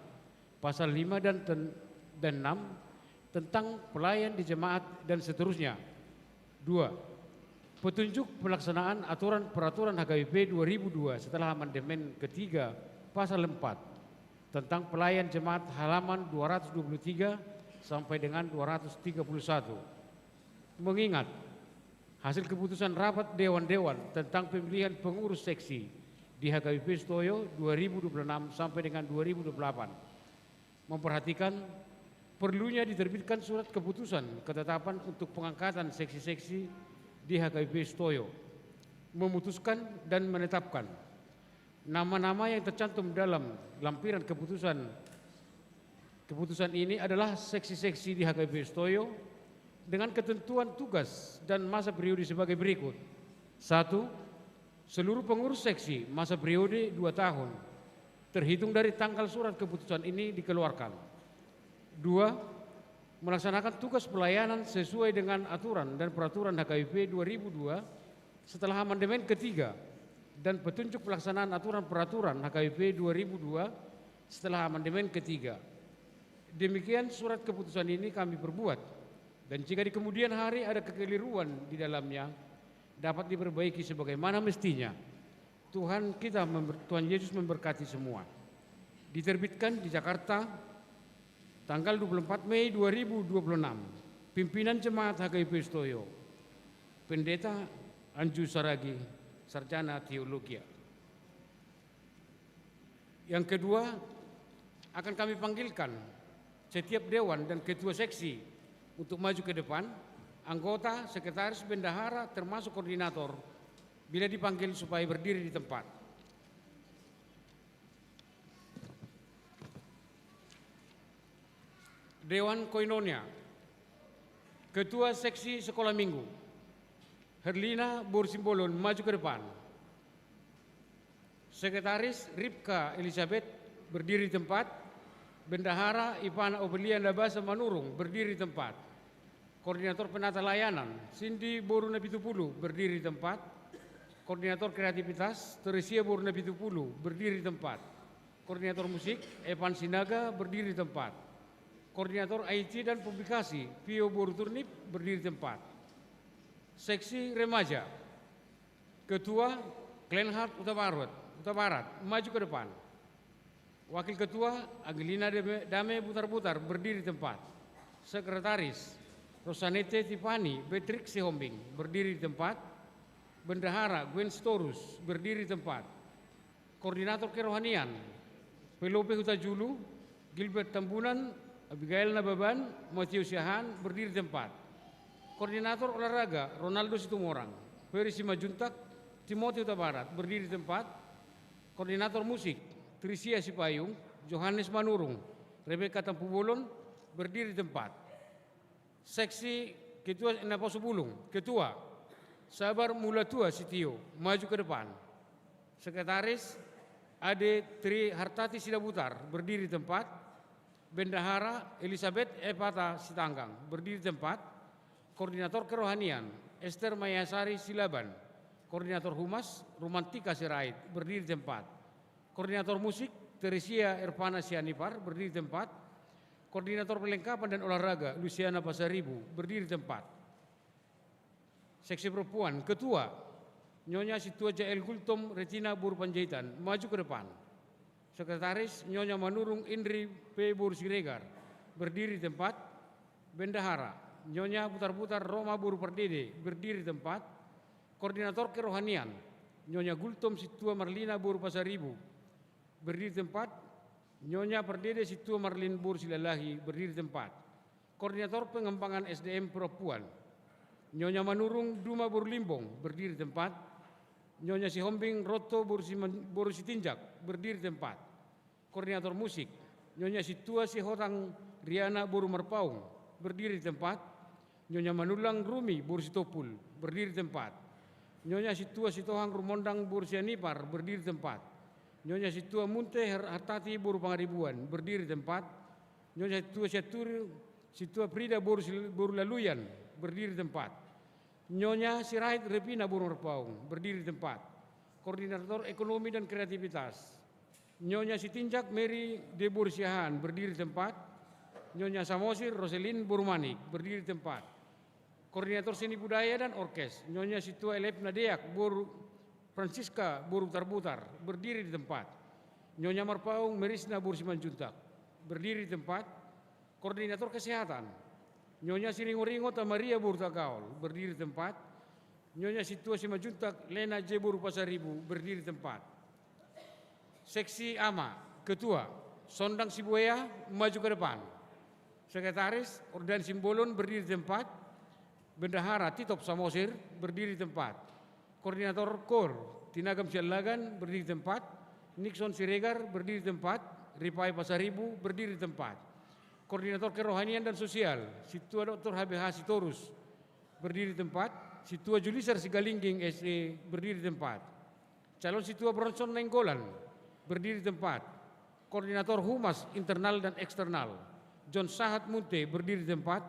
pasal lima dan ten-, dan enam, tentang pelayan di jemaat dan seterusnya. Dua, petunjuk pelaksanaan aturan peraturan H K B P dua ribu dua setelah amandemen ketiga, pasal empat, tentang pelayan jemaat, halaman dua ratus dua puluh tiga sampai dengan dua ratus tiga puluh satu. Mengingat hasil keputusan rapat dewan-dewan tentang pemilihan pengurus seksi di H K B P Sutoyo dua ribu dua puluh enam sampai dengan dua ribu dua puluh delapan, memperhatikan perlunya diterbitkan surat keputusan ketetapan untuk pengangkatan seksi-seksi di H K B P Sutoyo, memutuskan dan menetapkan nama-nama yang tercantum dalam lampiran keputusan, keputusan ini adalah seksi-seksi di H K B P Sutoyo dengan ketentuan tugas dan masa periode sebagai berikut. Satu, seluruh pengurus seksi masa periode dua tahun, terhitung dari tanggal surat keputusan ini dikeluarkan. Dua, melaksanakan tugas pelayanan sesuai dengan aturan dan peraturan H K B P dua ribu dua setelah amandemen ketiga dan petunjuk pelaksanaan aturan peraturan H K B P dua ribu dua setelah amandemen ketiga. Demikian surat keputusan ini kami perbuat. Dan jika di kemudian hari ada kekeliruan di dalamnya, dapat diperbaiki sebagaimana mestinya. Tuhan kita member-, Tuhan Yesus memberkati semua. Diterbitkan di Jakarta tanggal dua puluh empat Mei dua ribu dua puluh enam. Pimpinan Jemaat H K B P Sutoyo, Pendeta Anju Saragi, Sarjana Teologia. Yang kedua, akan kami panggilkan setiap dewan dan ketua seksi untuk maju ke depan, anggota, sekretaris, bendahara, termasuk koordinator, bila dipanggil, supaya berdiri di tempat. Dewan Koinonia. Ketua Seksi Sekolah Minggu, Herlina boru Simbolon, maju ke depan. Sekretaris, Ripka Elizabeth, berdiri di tempat. Bendahara, Ivana Ofelia Nabasa Manurung, berdiri di tempat. Koordinator Penata Layanan, Cindy boru Napitupulu, berdiri di tempat. Koordinator Kreativitas, Teresia boru Napitupulu, berdiri di tempat. Koordinator Musik, Evan Sinaga, berdiri di tempat. Koordinator I T dan Publikasi, Pio boru Turnip, berdiri di tempat. Seksi Remaja. Ketua, Glenhard Hutabarat, Hutabarat, maju ke depan. Wakil Ketua, Angelina Dame, Dame Butarbutar, berdiri di tempat. Sekretaris, Rosanete Tipani Patrick Sihombing, berdiri di tempat. Bendahara, Gwen Sitorus, berdiri di tempat. Koordinator Kerohanian, Pelope Hutajulu, Gilbert Tambunan, Abigail Nababan, Matius Siahaan, berdiri di tempat. Koordinator Olahraga, Ronaldo Situmorang, Ferry Simanjuntak, Timothy Hutabarat, berdiri di tempat. Koordinator Musik, Trisia Sipayung, Johannes Manurung, Rebecca Tampubolon, berdiri di tempat. Seksi Ketua Naposo Bulung, Ketua, Sabar Mulatua Sitio, maju ke depan. Sekretaris, Ade Tri Hartati Sidabutar, berdiri di tempat. Bendahara Elisabet Epata Sitanggang, berdiri tempat. Koordinator Kerohanian, Ester Mayasari Silaban. Koordinator Humas, Rumantika Sirait, berdiri tempat. Koordinator Musik, Teresia Ervana Sianipar, berdiri tempat. Koordinator Perlengkapan dan Olahraga, Luciana Pasaribu, berdiri tempat. Seksi Perempuan, Ketua, Nyonya Sintua Jael Gultom Retina boru Panjaitan, maju ke depan. Sekretaris, Nyonya Manurung Indri P boru Siregar, berdiri tempat. Bendahara, Nyonya Putar-Putar Roma boru Pardede, berdiri tempat. Koordinator Kerohanian, Nyonya Gultom Sintua Marlina boru Pasaribu, berdiri tempat. Nyonya Pardede Sintua Marlin boru Silalahi, berdiri tempat. Koordinator Pengembangan S D M Perempuan, Nyonya Manurung Duma boru Limbong, berdiri tempat. Nyonya Sihombing Rotto boru Siman-, boru Sitinjak, berdiri tempat. Koordinator Musik, Nyonya Sintua Sihotang Riana boru Marpaung, berdiri tempat. Nyonya Manullang Rumi boru Sitompul, berdiri tempat. Nyonya Sintua Sitohang Rumondang boru Sianipar, berdiri tempat. Nyonya Sintua Munte Har-, Hartati boru Pangaribuan, berdiri tempat. Nyonya Sintua Sianturi, Sintua Frida boru Sil-, boru Laluyan, berdiri tempat. Nyonya Sirait Revina boru Marpaung, berdiri tempat. Koordinator Ekonomi dan Kreativitas, Nyonya Sitinjak Mary de boru Siahaan, berdiri tempat. Nyonya Samosir Roselin boru Manik, berdiri tempat. Koordinator Seni Budaya dan Orkes, Nyonya Sintua Elep Nadeak boru Francisca boru Putar-Putar, berdiri di tempat. Nyonya Marpaung Merisna boru Simanjuntak, berdiri di tempat. Koordinator Kesehatan, Nyonya Siringo-ringo Tamaria boru Tagaol, berdiri di tempat. Nyonya Sintua Simanjuntak Lena J boru Pasaribu, berdiri di tempat. Seksi Ama, Ketua, Sondang Sibuea, maju ke depan. Sekretaris, Ordan Simbolon, berdiri di tempat. Bendahara, Titop Samosir, berdiri di tempat. Koordinator Kor, Tinagam Siallagan, berdiri di tempat. Nixon Siregar, berdiri di tempat. Ripai Pasaribu, berdiri di tempat. Koordinator Kerohanian dan Sosial, Sintua Doktor H B H Sitorus, berdiri di tempat. Sintua Julisar Sigalingging, S E, berdiri di tempat. Calon Sintua Bronson Nainggolan, berdiri di tempat. Koordinator Humas internal dan eksternal, John Sahat Munte, berdiri di tempat.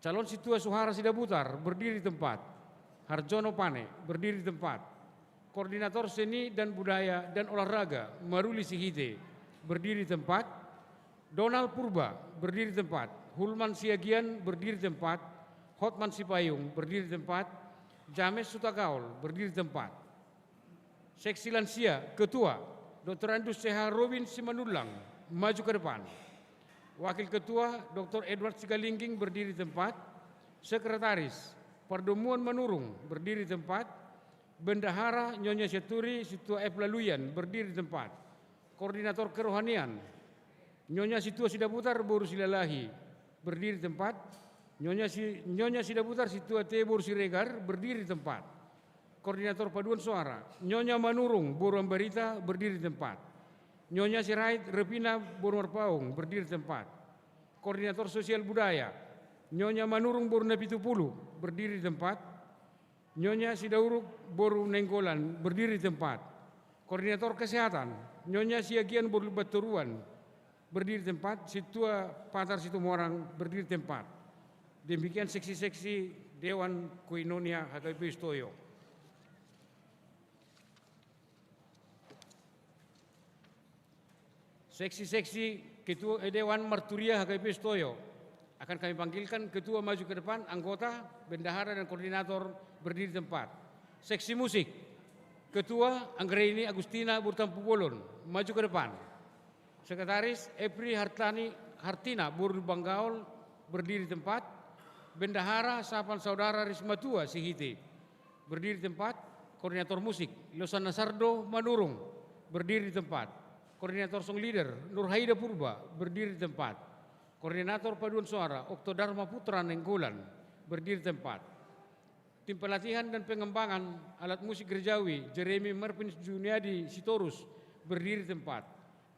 Calon Sintua Suhara Sidabutar, berdiri di tempat. Harjono Pane, berdiri di tempat. Koordinator Seni dan Budaya dan Olahraga, Maruli Sihite, berdiri di tempat. Donald Purba, berdiri di tempat. Hulman Siagian, berdiri di tempat. Hotman Sipayung, berdiri di tempat. James Sutagaol, berdiri di tempat. Seksi Lansia, Ketua, Doktor Andus C H Robin Simanullang, maju ke depan. Wakil Ketua, Doktor Edward Sigalingging, berdiri di tempat. Sekretaris, Pardomuan Manurung, berdiri di tempat. Bendahara, Nyonya Sianturi Sintua F Laluyan, berdiri di tempat. Koordinator Kerohanian, Nyonya Sintua Sidabutar boru Silalahi, berdiri di tempat. Nyonya Si-, Nyonya Sidabutar Sintua T boru Siregar, berdiri di tempat. Koordinator Paduan Suara, Nyonya Manurung boru Ambarita, berdiri di tempat. Nyonya Sirait Revina boru Marpaung, berdiri di tempat. Koordinator Sosial Budaya, Nyonya Manurung boru Napitupulu, berdiri di tempat. Nyonya Sidauruk boru Nainggolan, berdiri di tempat. Koordinator Kesehatan, Nyonya Siagian boru Lumbantoruan, berdiri di tempat. Sintua Patar Situmorang, berdiri di tempat. Demikian seksi-seksi Dewan Koinonia H K B P Sitoyo. Seksi-seksi Ketua, eh, Dewan Marturia H K B P Sitoyo. Akan kami panggilkan ketua maju ke depan, anggota, bendahara, dan koordinator berdiri tempat. Seksi musik, Ketua Anggraini Agustina boru Tampubolon, maju ke depan. Sekretaris Epri Hartani, Hartina boru Lumban Gaol, berdiri tempat. Bendahara Sapan Saudara Rismatua Sihite, berdiri tempat. Koordinator musik, Losanna Sardo Manurung, berdiri tempat. Koordinator song leader, Nurhaida Purba, berdiri tempat. Koordinator paduan suara, Okto Dharma Putra Nainggolan, berdiri tempat. Tim pelatihan dan pengembangan alat musik gerejawi, Jeremy Marvin Juniadi Sitorus, berdiri tempat.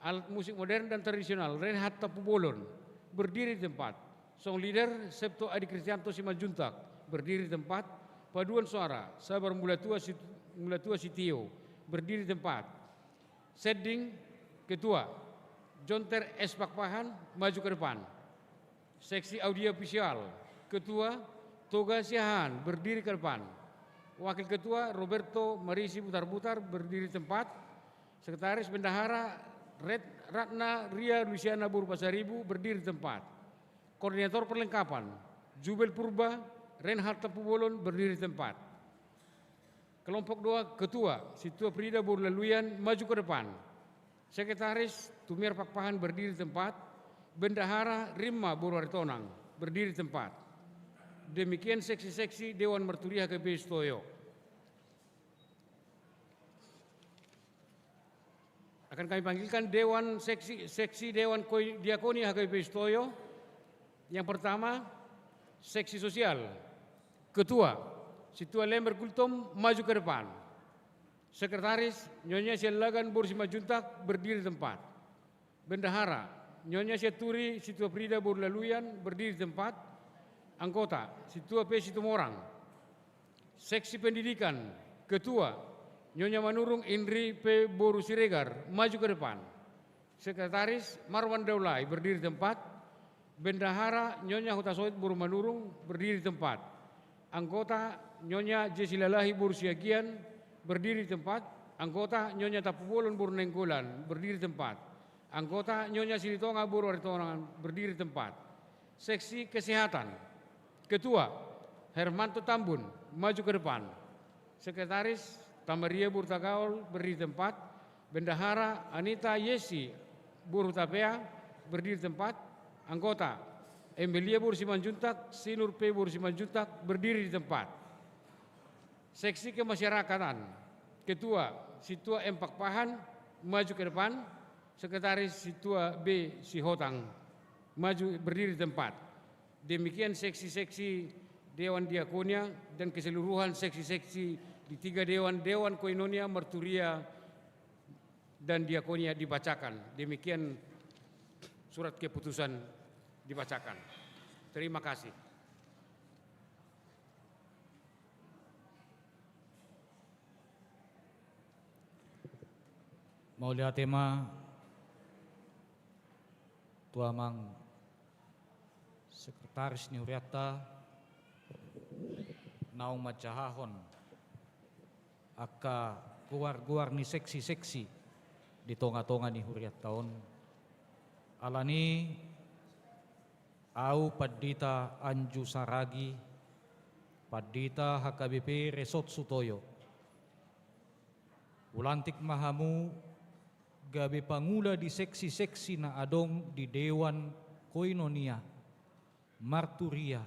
Alat musik modern dan tradisional, Reinhard Tampubolon, berdiri di tempat. Song leader, Septo Adi Kristianto Simanjuntak, berdiri di tempat. Paduan suara, Sabar Mulatua Sit-, Mulatua Sitio, berdiri di tempat. Sending, ketua, Jonter S Pakpahan, maju ke depan. Seksi audiovisual, Ketua Toga Siahaan, berdiri ke depan. Wakil Ketua Roberto Marisi Butarbutar, berdiri di tempat. Sekretaris Bendahara Ret-, Ratna Ria Lusiana boru Pasaribu, berdiri di tempat. Koordinator perlengkapan, Jubel Purba, Reinhard Tampubolon, berdiri di tempat. Kelompok dua, Ketua, Sintua Frida boru Laluyan, maju ke depan. Sekretaris, Tumiar Pakpahan, berdiri di tempat. Bendahara, Rimma boru Aritonang, berdiri di tempat. Demikian seksi-seksi Dewan Marturia H K B P Sitoyo. Akan kami panggilkan Dewan Seksi, Seksi Dewan Koi-, Diakonia H K B P Sitoyo. Yang pertama, Seksi Sosial. Ketua, Sintua Lember Gultom, maju ke depan. Sekretaris, Nyonya Siallagan boru Simanjuntak, berdiri di tempat. Bendahara, Nyonya Sianturi Sintua Frida boru Laluyan, berdiri di tempat. Anggota, Sintua P Situmorang. Seksi Pendidikan, Ketua, Nyonya Manurung Indri P boru Siregar, maju ke depan. Sekretaris, Marwan Daulai, berdiri di tempat. Bendahara, Nyonya Hutasoit boru Manurung, berdiri di tempat. Anggota, Nyonya Jesi Lalahi boru Siagian, berdiri di tempat. Anggota, Nyonya Tampubolon boru Nainggolan, berdiri di tempat. Anggota, Nyonya Silitonga boru Aritonang, berdiri di tempat. Seksi Kesehatan. Ketua, Hermanto Tambun, maju ke depan. Sekretaris, Tamaria boru Tagaol, berdiri di tempat. Bendahara, Anita Yesi boru Hutapea, berdiri di tempat. Anggota, Emelia boru Simanjuntak, Sinur P boru Simanjuntak, berdiri di tempat. Seksi Kemasyarakatan. Ketua, Sintua M Pakpahan, maju ke depan. Sekretaris, Sintua B Sihotang, maju, berdiri di tempat. Demikian seksi-seksi Dewan Diakonia dan keseluruhan seksi-seksi di tiga dewan, Dewan Koinonia, Marturia, dan Diakonia dibacakan. Demikian surat keputusan dibacakan. Terima kasih. Mauliate ma tu amang sekretaris ni hurianta, naung manjahahon angka goar-goar ni seksi-seksi di tonga-tonga ni hurianta on. Alani, au Pandita Anju Saragi, Pandita H K B P Resort Sutoyo. Hulantik ma hamu gabe pangula di seksi-seksi na adong di Dewan Koinonia, Marturia,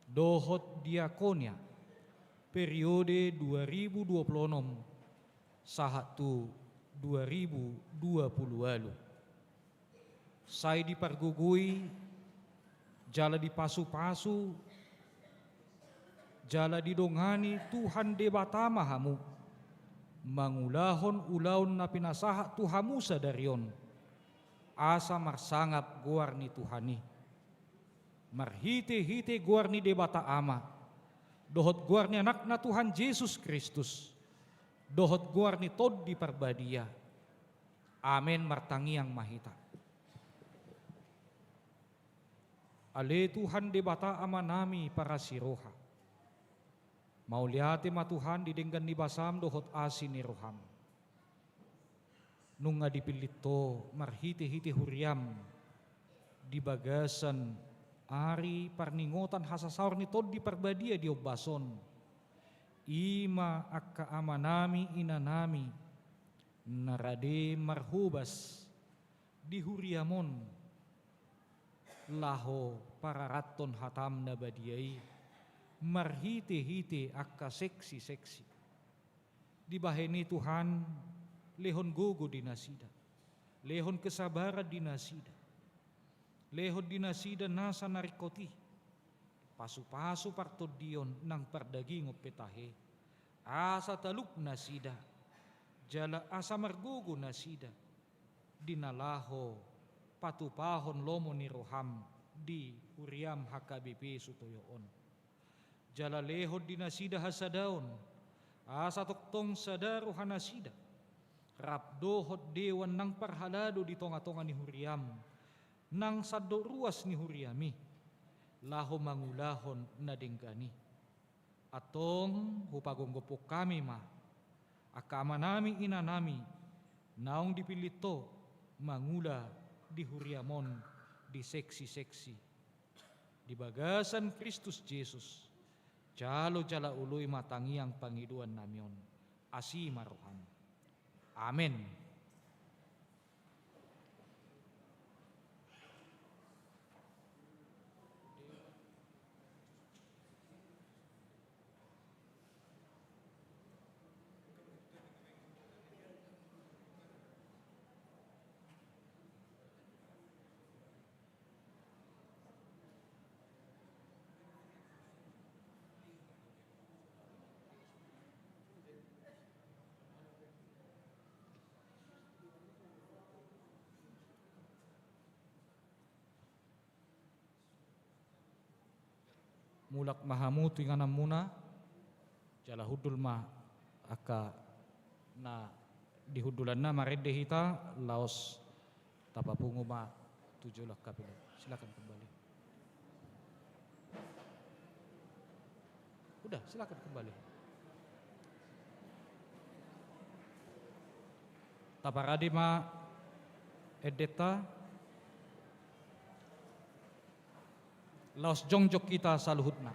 dohot Diakonia, periode dua ribu dua puluh enam sahat tu dua ribu dua puluh ualu. Sai dipargogoi, jala dipasu-pasu, jala didongani Tuhan Debata ma hamu, mangulahon ulaon na pinasahat tu hamu sadari on, asa marsangap goar ni Tuhan i. Marhite-hite goar ni Debata Ama, dohot goar ni Anakna Tuhan Jesus Kristus, dohot goar ni Tondi Parbadia. Amen. Martangiang ma hita. Ale Tuhan Debata Amanami parasi roha, mauliate ma Tuhan di denggan ni basam dohot asi ni roham. Nunga dipillit Ho marhite-hite huriam di bagasan ari parningotan hasasaor ni Tondi Parbadia di ombas on. I ma angka amanami inanami na rade marhobas di huriam on, laho pararathon hatam na badia i, marhite-hite angka seksi-seksi. Dibahen i Tuhan, lehon gogo di nasida, lehon kesabaran di nasida, lehon di nasida nasa na ringkot i, pasu-pasu partondion nang pardagingon pe tahe, asa talup nasida, jala asa margogo nasida, di na laho patupahon lomo ni roham di huriam H K B P Sutoyo on. Jala lehon di nasida hasadaon, asa tongtong sada roha nasida, rap dohot dewan nang parhalado di tonga-tonga ni huriam, nang sandok ruas ni huriami, laho mangulahon na denggan i. Antong hupagomgophon hami ma angka amanami inanami naung dipillit Ho mangula di huriam on di seksi-seksi. Di bagasan Kristus Jesus, jalo jala oloi ma tangiang pangidoannami on. Asi ma roham. Amen. Mulak ma hamu tu ingananmuna, jala hundul ma angka na di hundulanna. Marende hita, laos tapapungu ma tu jolo angka pelean. Silakan kembali. Udah, silakan kembali. Taparade ma endenta. Laos jongjong hita saluhutna.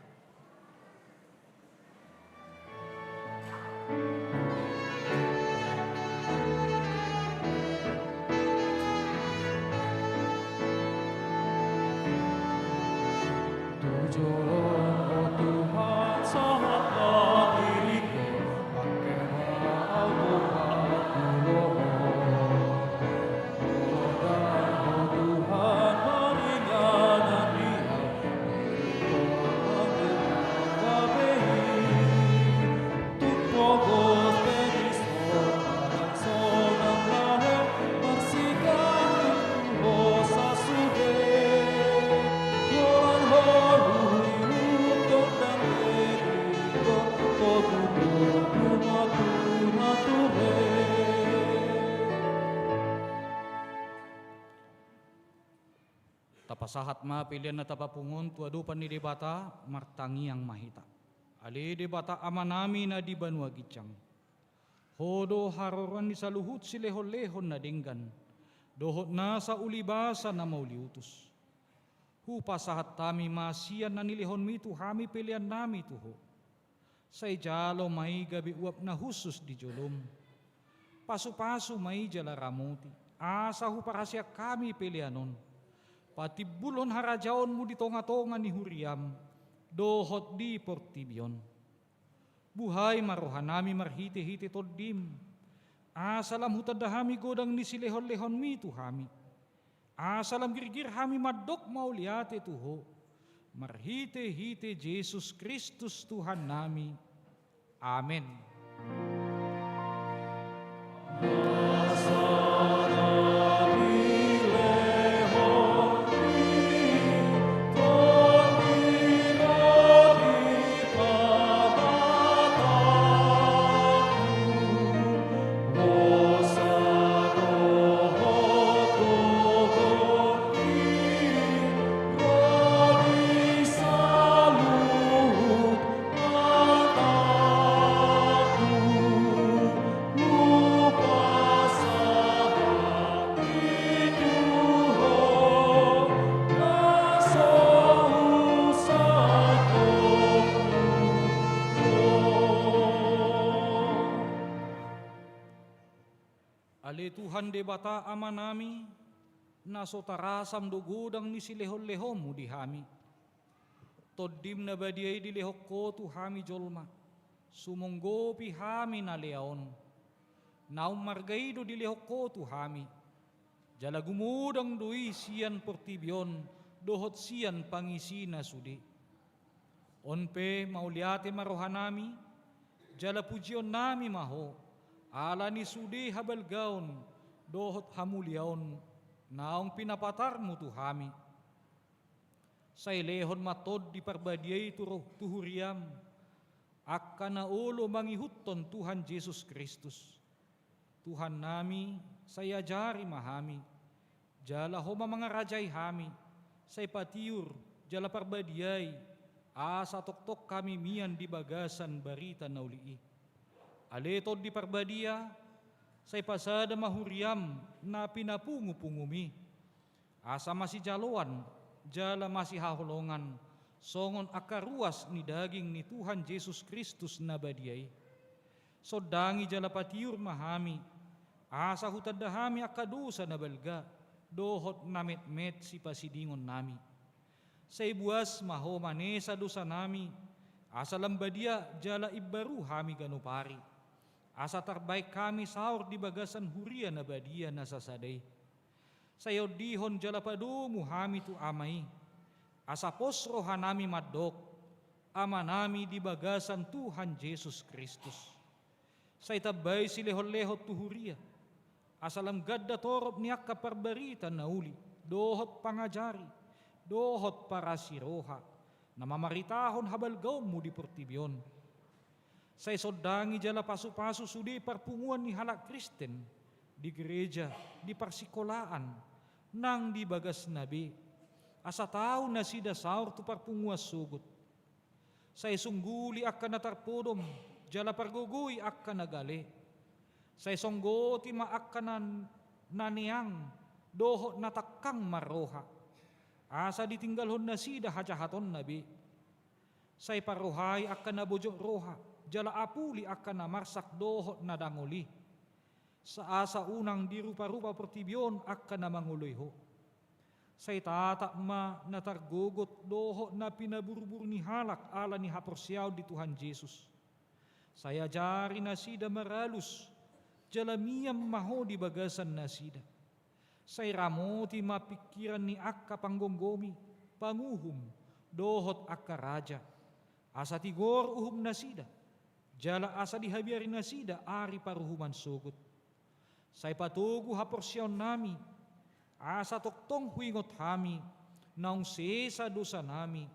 Tapasahat ma pelean na tapapungu on tu adopan ni Debata, martangiang ma hita. Ale Debata Amanami na di banua ginjang, Ho do haroroan ni saluhut silehonlehon na denggan, dohot nasa ulibasa na mauliutus. Hupasahat hami ma sian na nilehonmi tu hami peleannami tu Ho. Sai jalo ma i gabe uap na hushus di jolom. Pasupasu ma i jala ramoti, asa huparhaseang hami pelean on patimbulhon harajaonmu di tongatonga ni huriam dohot di portibi on. Buhai ma rohanami marhitehite Tondim, asa lam hutanda hami godang ni silehonlehonmi tu hami, asa lam girgir hami mandok mauliate tu Ho, marhitehite Jesus Kristus Tuhannami. Amen. Ale Tuhan Debata Amanami, na so tarasam do godang ni silehonlehonmu di hami. Tondim na badia i dilehon Ho tu hami jolma, sumonggopi hami na lea on. Naung marga i do dilehon Ho tu hami, jala gumodang do i sian portibi on dohot sian pangisina sude. On pe mauliate ma rohanami, jala pujionnami ma Ho, ala ni sude habalgaon dohot hamuliaon naung pinapatarmu tu hami. Sai lehon ma Tondi Parbadia i tu ro-, tu huriam, angka na olo mangihuthon Tuhan Jesus Kristus. Tuhannami, sai ajari ma hami, jala Ho ma mangarajai hami, sai patiur jala parbadiai, asa tongtong hami mian di bagasan barita na uli i. Ale Tondi Parbadia, sai pasada ma huriaM na pinapungupunguMi, asa masijaloan jala masihaholongan, songon angka ruas ni daging ni Tuhan Jesus Kristus na badia i. Sondangi jala patiur ma hami, asa hutanda hami angka dosa na balga dohot na metmet sipasidingonnami. Sai buas ma Ho manesa dosanami, asa lam badia jala imbaru hami ganup ari, asa tarbaen hami saor di bagasan huria na badia na sasada i. Sai ondihon jala padomu hami tu Ama i, asa pos rohanami mandok, Amanami di bagasan Tuhan Jesus Kristus. Sai tambai silehonlehon tu huria, asa lam ganda torop ni angka parbarita na uli, dohot pangajari, dohot parasiroha, na mamaritahon habalgaonMu di portibi on. Sai sondangi jala pasupasu sude parpunguan ni halak Kristen, di gereja, di parsikolaan, nang di bagasna be, asa tau nasida saor tu parpunguan sogot. Sai sungguli angka na tarpodom, jala pargogoi angka na gale. Sai songgoti ma angka na, na neang, dohot na tangkang marroha, asa ditinggalhon nasida hajahatonna be. Sai parrohai angka na bojok roha, jala apuli angka na marsak dohot na dangol i. Sa-, asa unang diruparupa portibi on angka na mangoloi Ho. Sai tatap ma na targogot dohot na pinaburbur ni halak ala ni haporseaon di Tuhan Jesus. Sai ajari nasida maralus, jala mian ma Ho di bagasan nasida. Sai ramoti ma pingkiran ni angka panggomgomi, panguhum, dohot angka raja. Asa tigor uhum nasida, jala asa dihabiari nasida ari paruhuman sogot. Sai patogu haporseaonnami, asa tongtong huingot hami, naung sesa dosanami,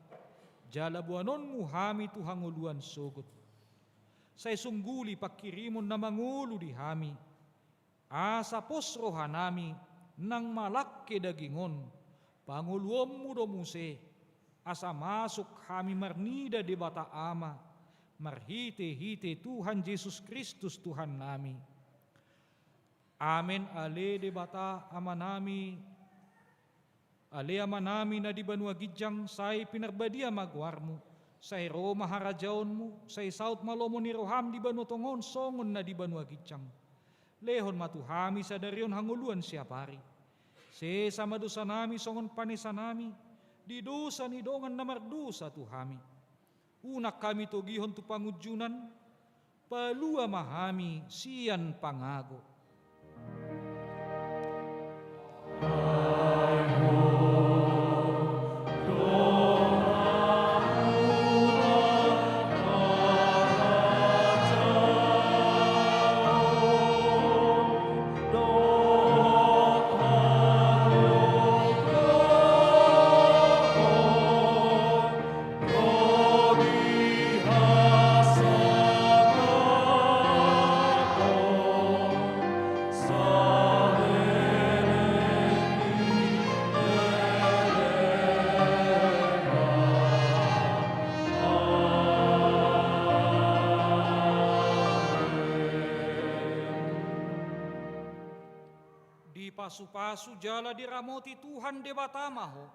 jala boanonmu hami tu hangoluan sogot. Sai sungguli pangkirimon na mangolu di hami, asa pos rohanami nang malangke daging on, pangoluonmu do muse, asa masuk hami marnida Debata Ama, marhitehite Tuhan Jesus Kristus Tuhannami. Amen. Ale Debata Amanami, ale Amanami na di banua ginjang, sai pinarbadia ma goarmu, sai ro ma harajaonmu, sai saut ma lomo ni roham di banua tonga on songon na di banua ginjang. Lehon ma tu hami sadari on hangoluan siapari. Sesa ma dosanami songon panesanami di dosa ni dongan na mardosa tu hami. Unang hami togihon tu pangunjunan, palua ma hami sian pangago. Dipasupasu jala diramoti Tuhan Debata ma ho.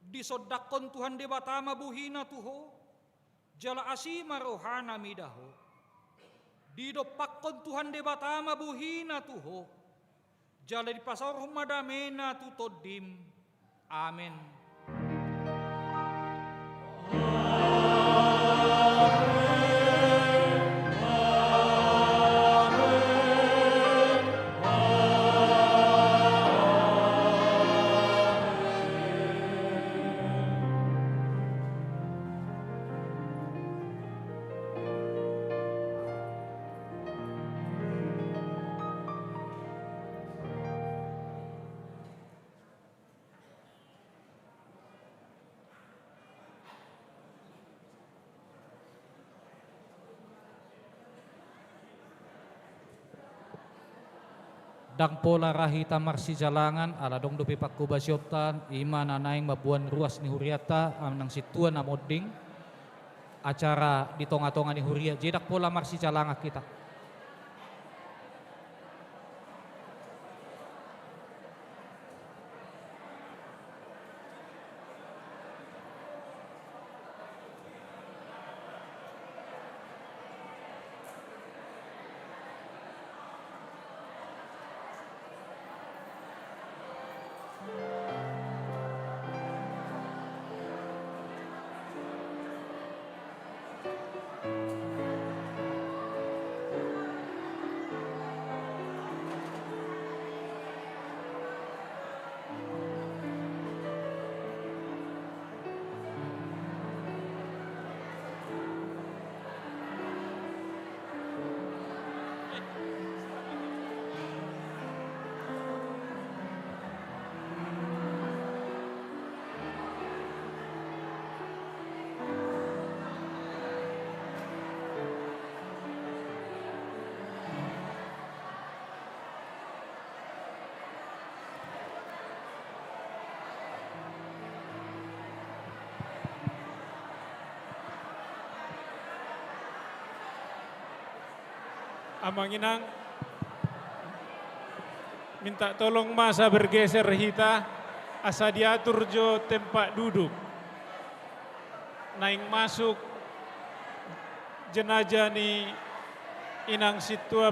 Disondangkon Tuhan Debata ma bohina tu ho, jala asi ma rohana mida ho. Didompakkon Tuhan Debata ma bohina tu ho, jala dipasaorhon ma damena tu tondim. Amen. Ndang pola ra hita marsijalangan, ala adong dope pangkobasionta, i ma na naeng mamboan ruas ni hurianta, Amang Sintua na monding. Acara di tonga-tonga ni huria, jadi ndang pola marsijalangan hita. Amang inang, minta tolong ma asa bergeser hita, asa diatur jo tempat duduk. Naeng masuk jenazah ni Inang Sintua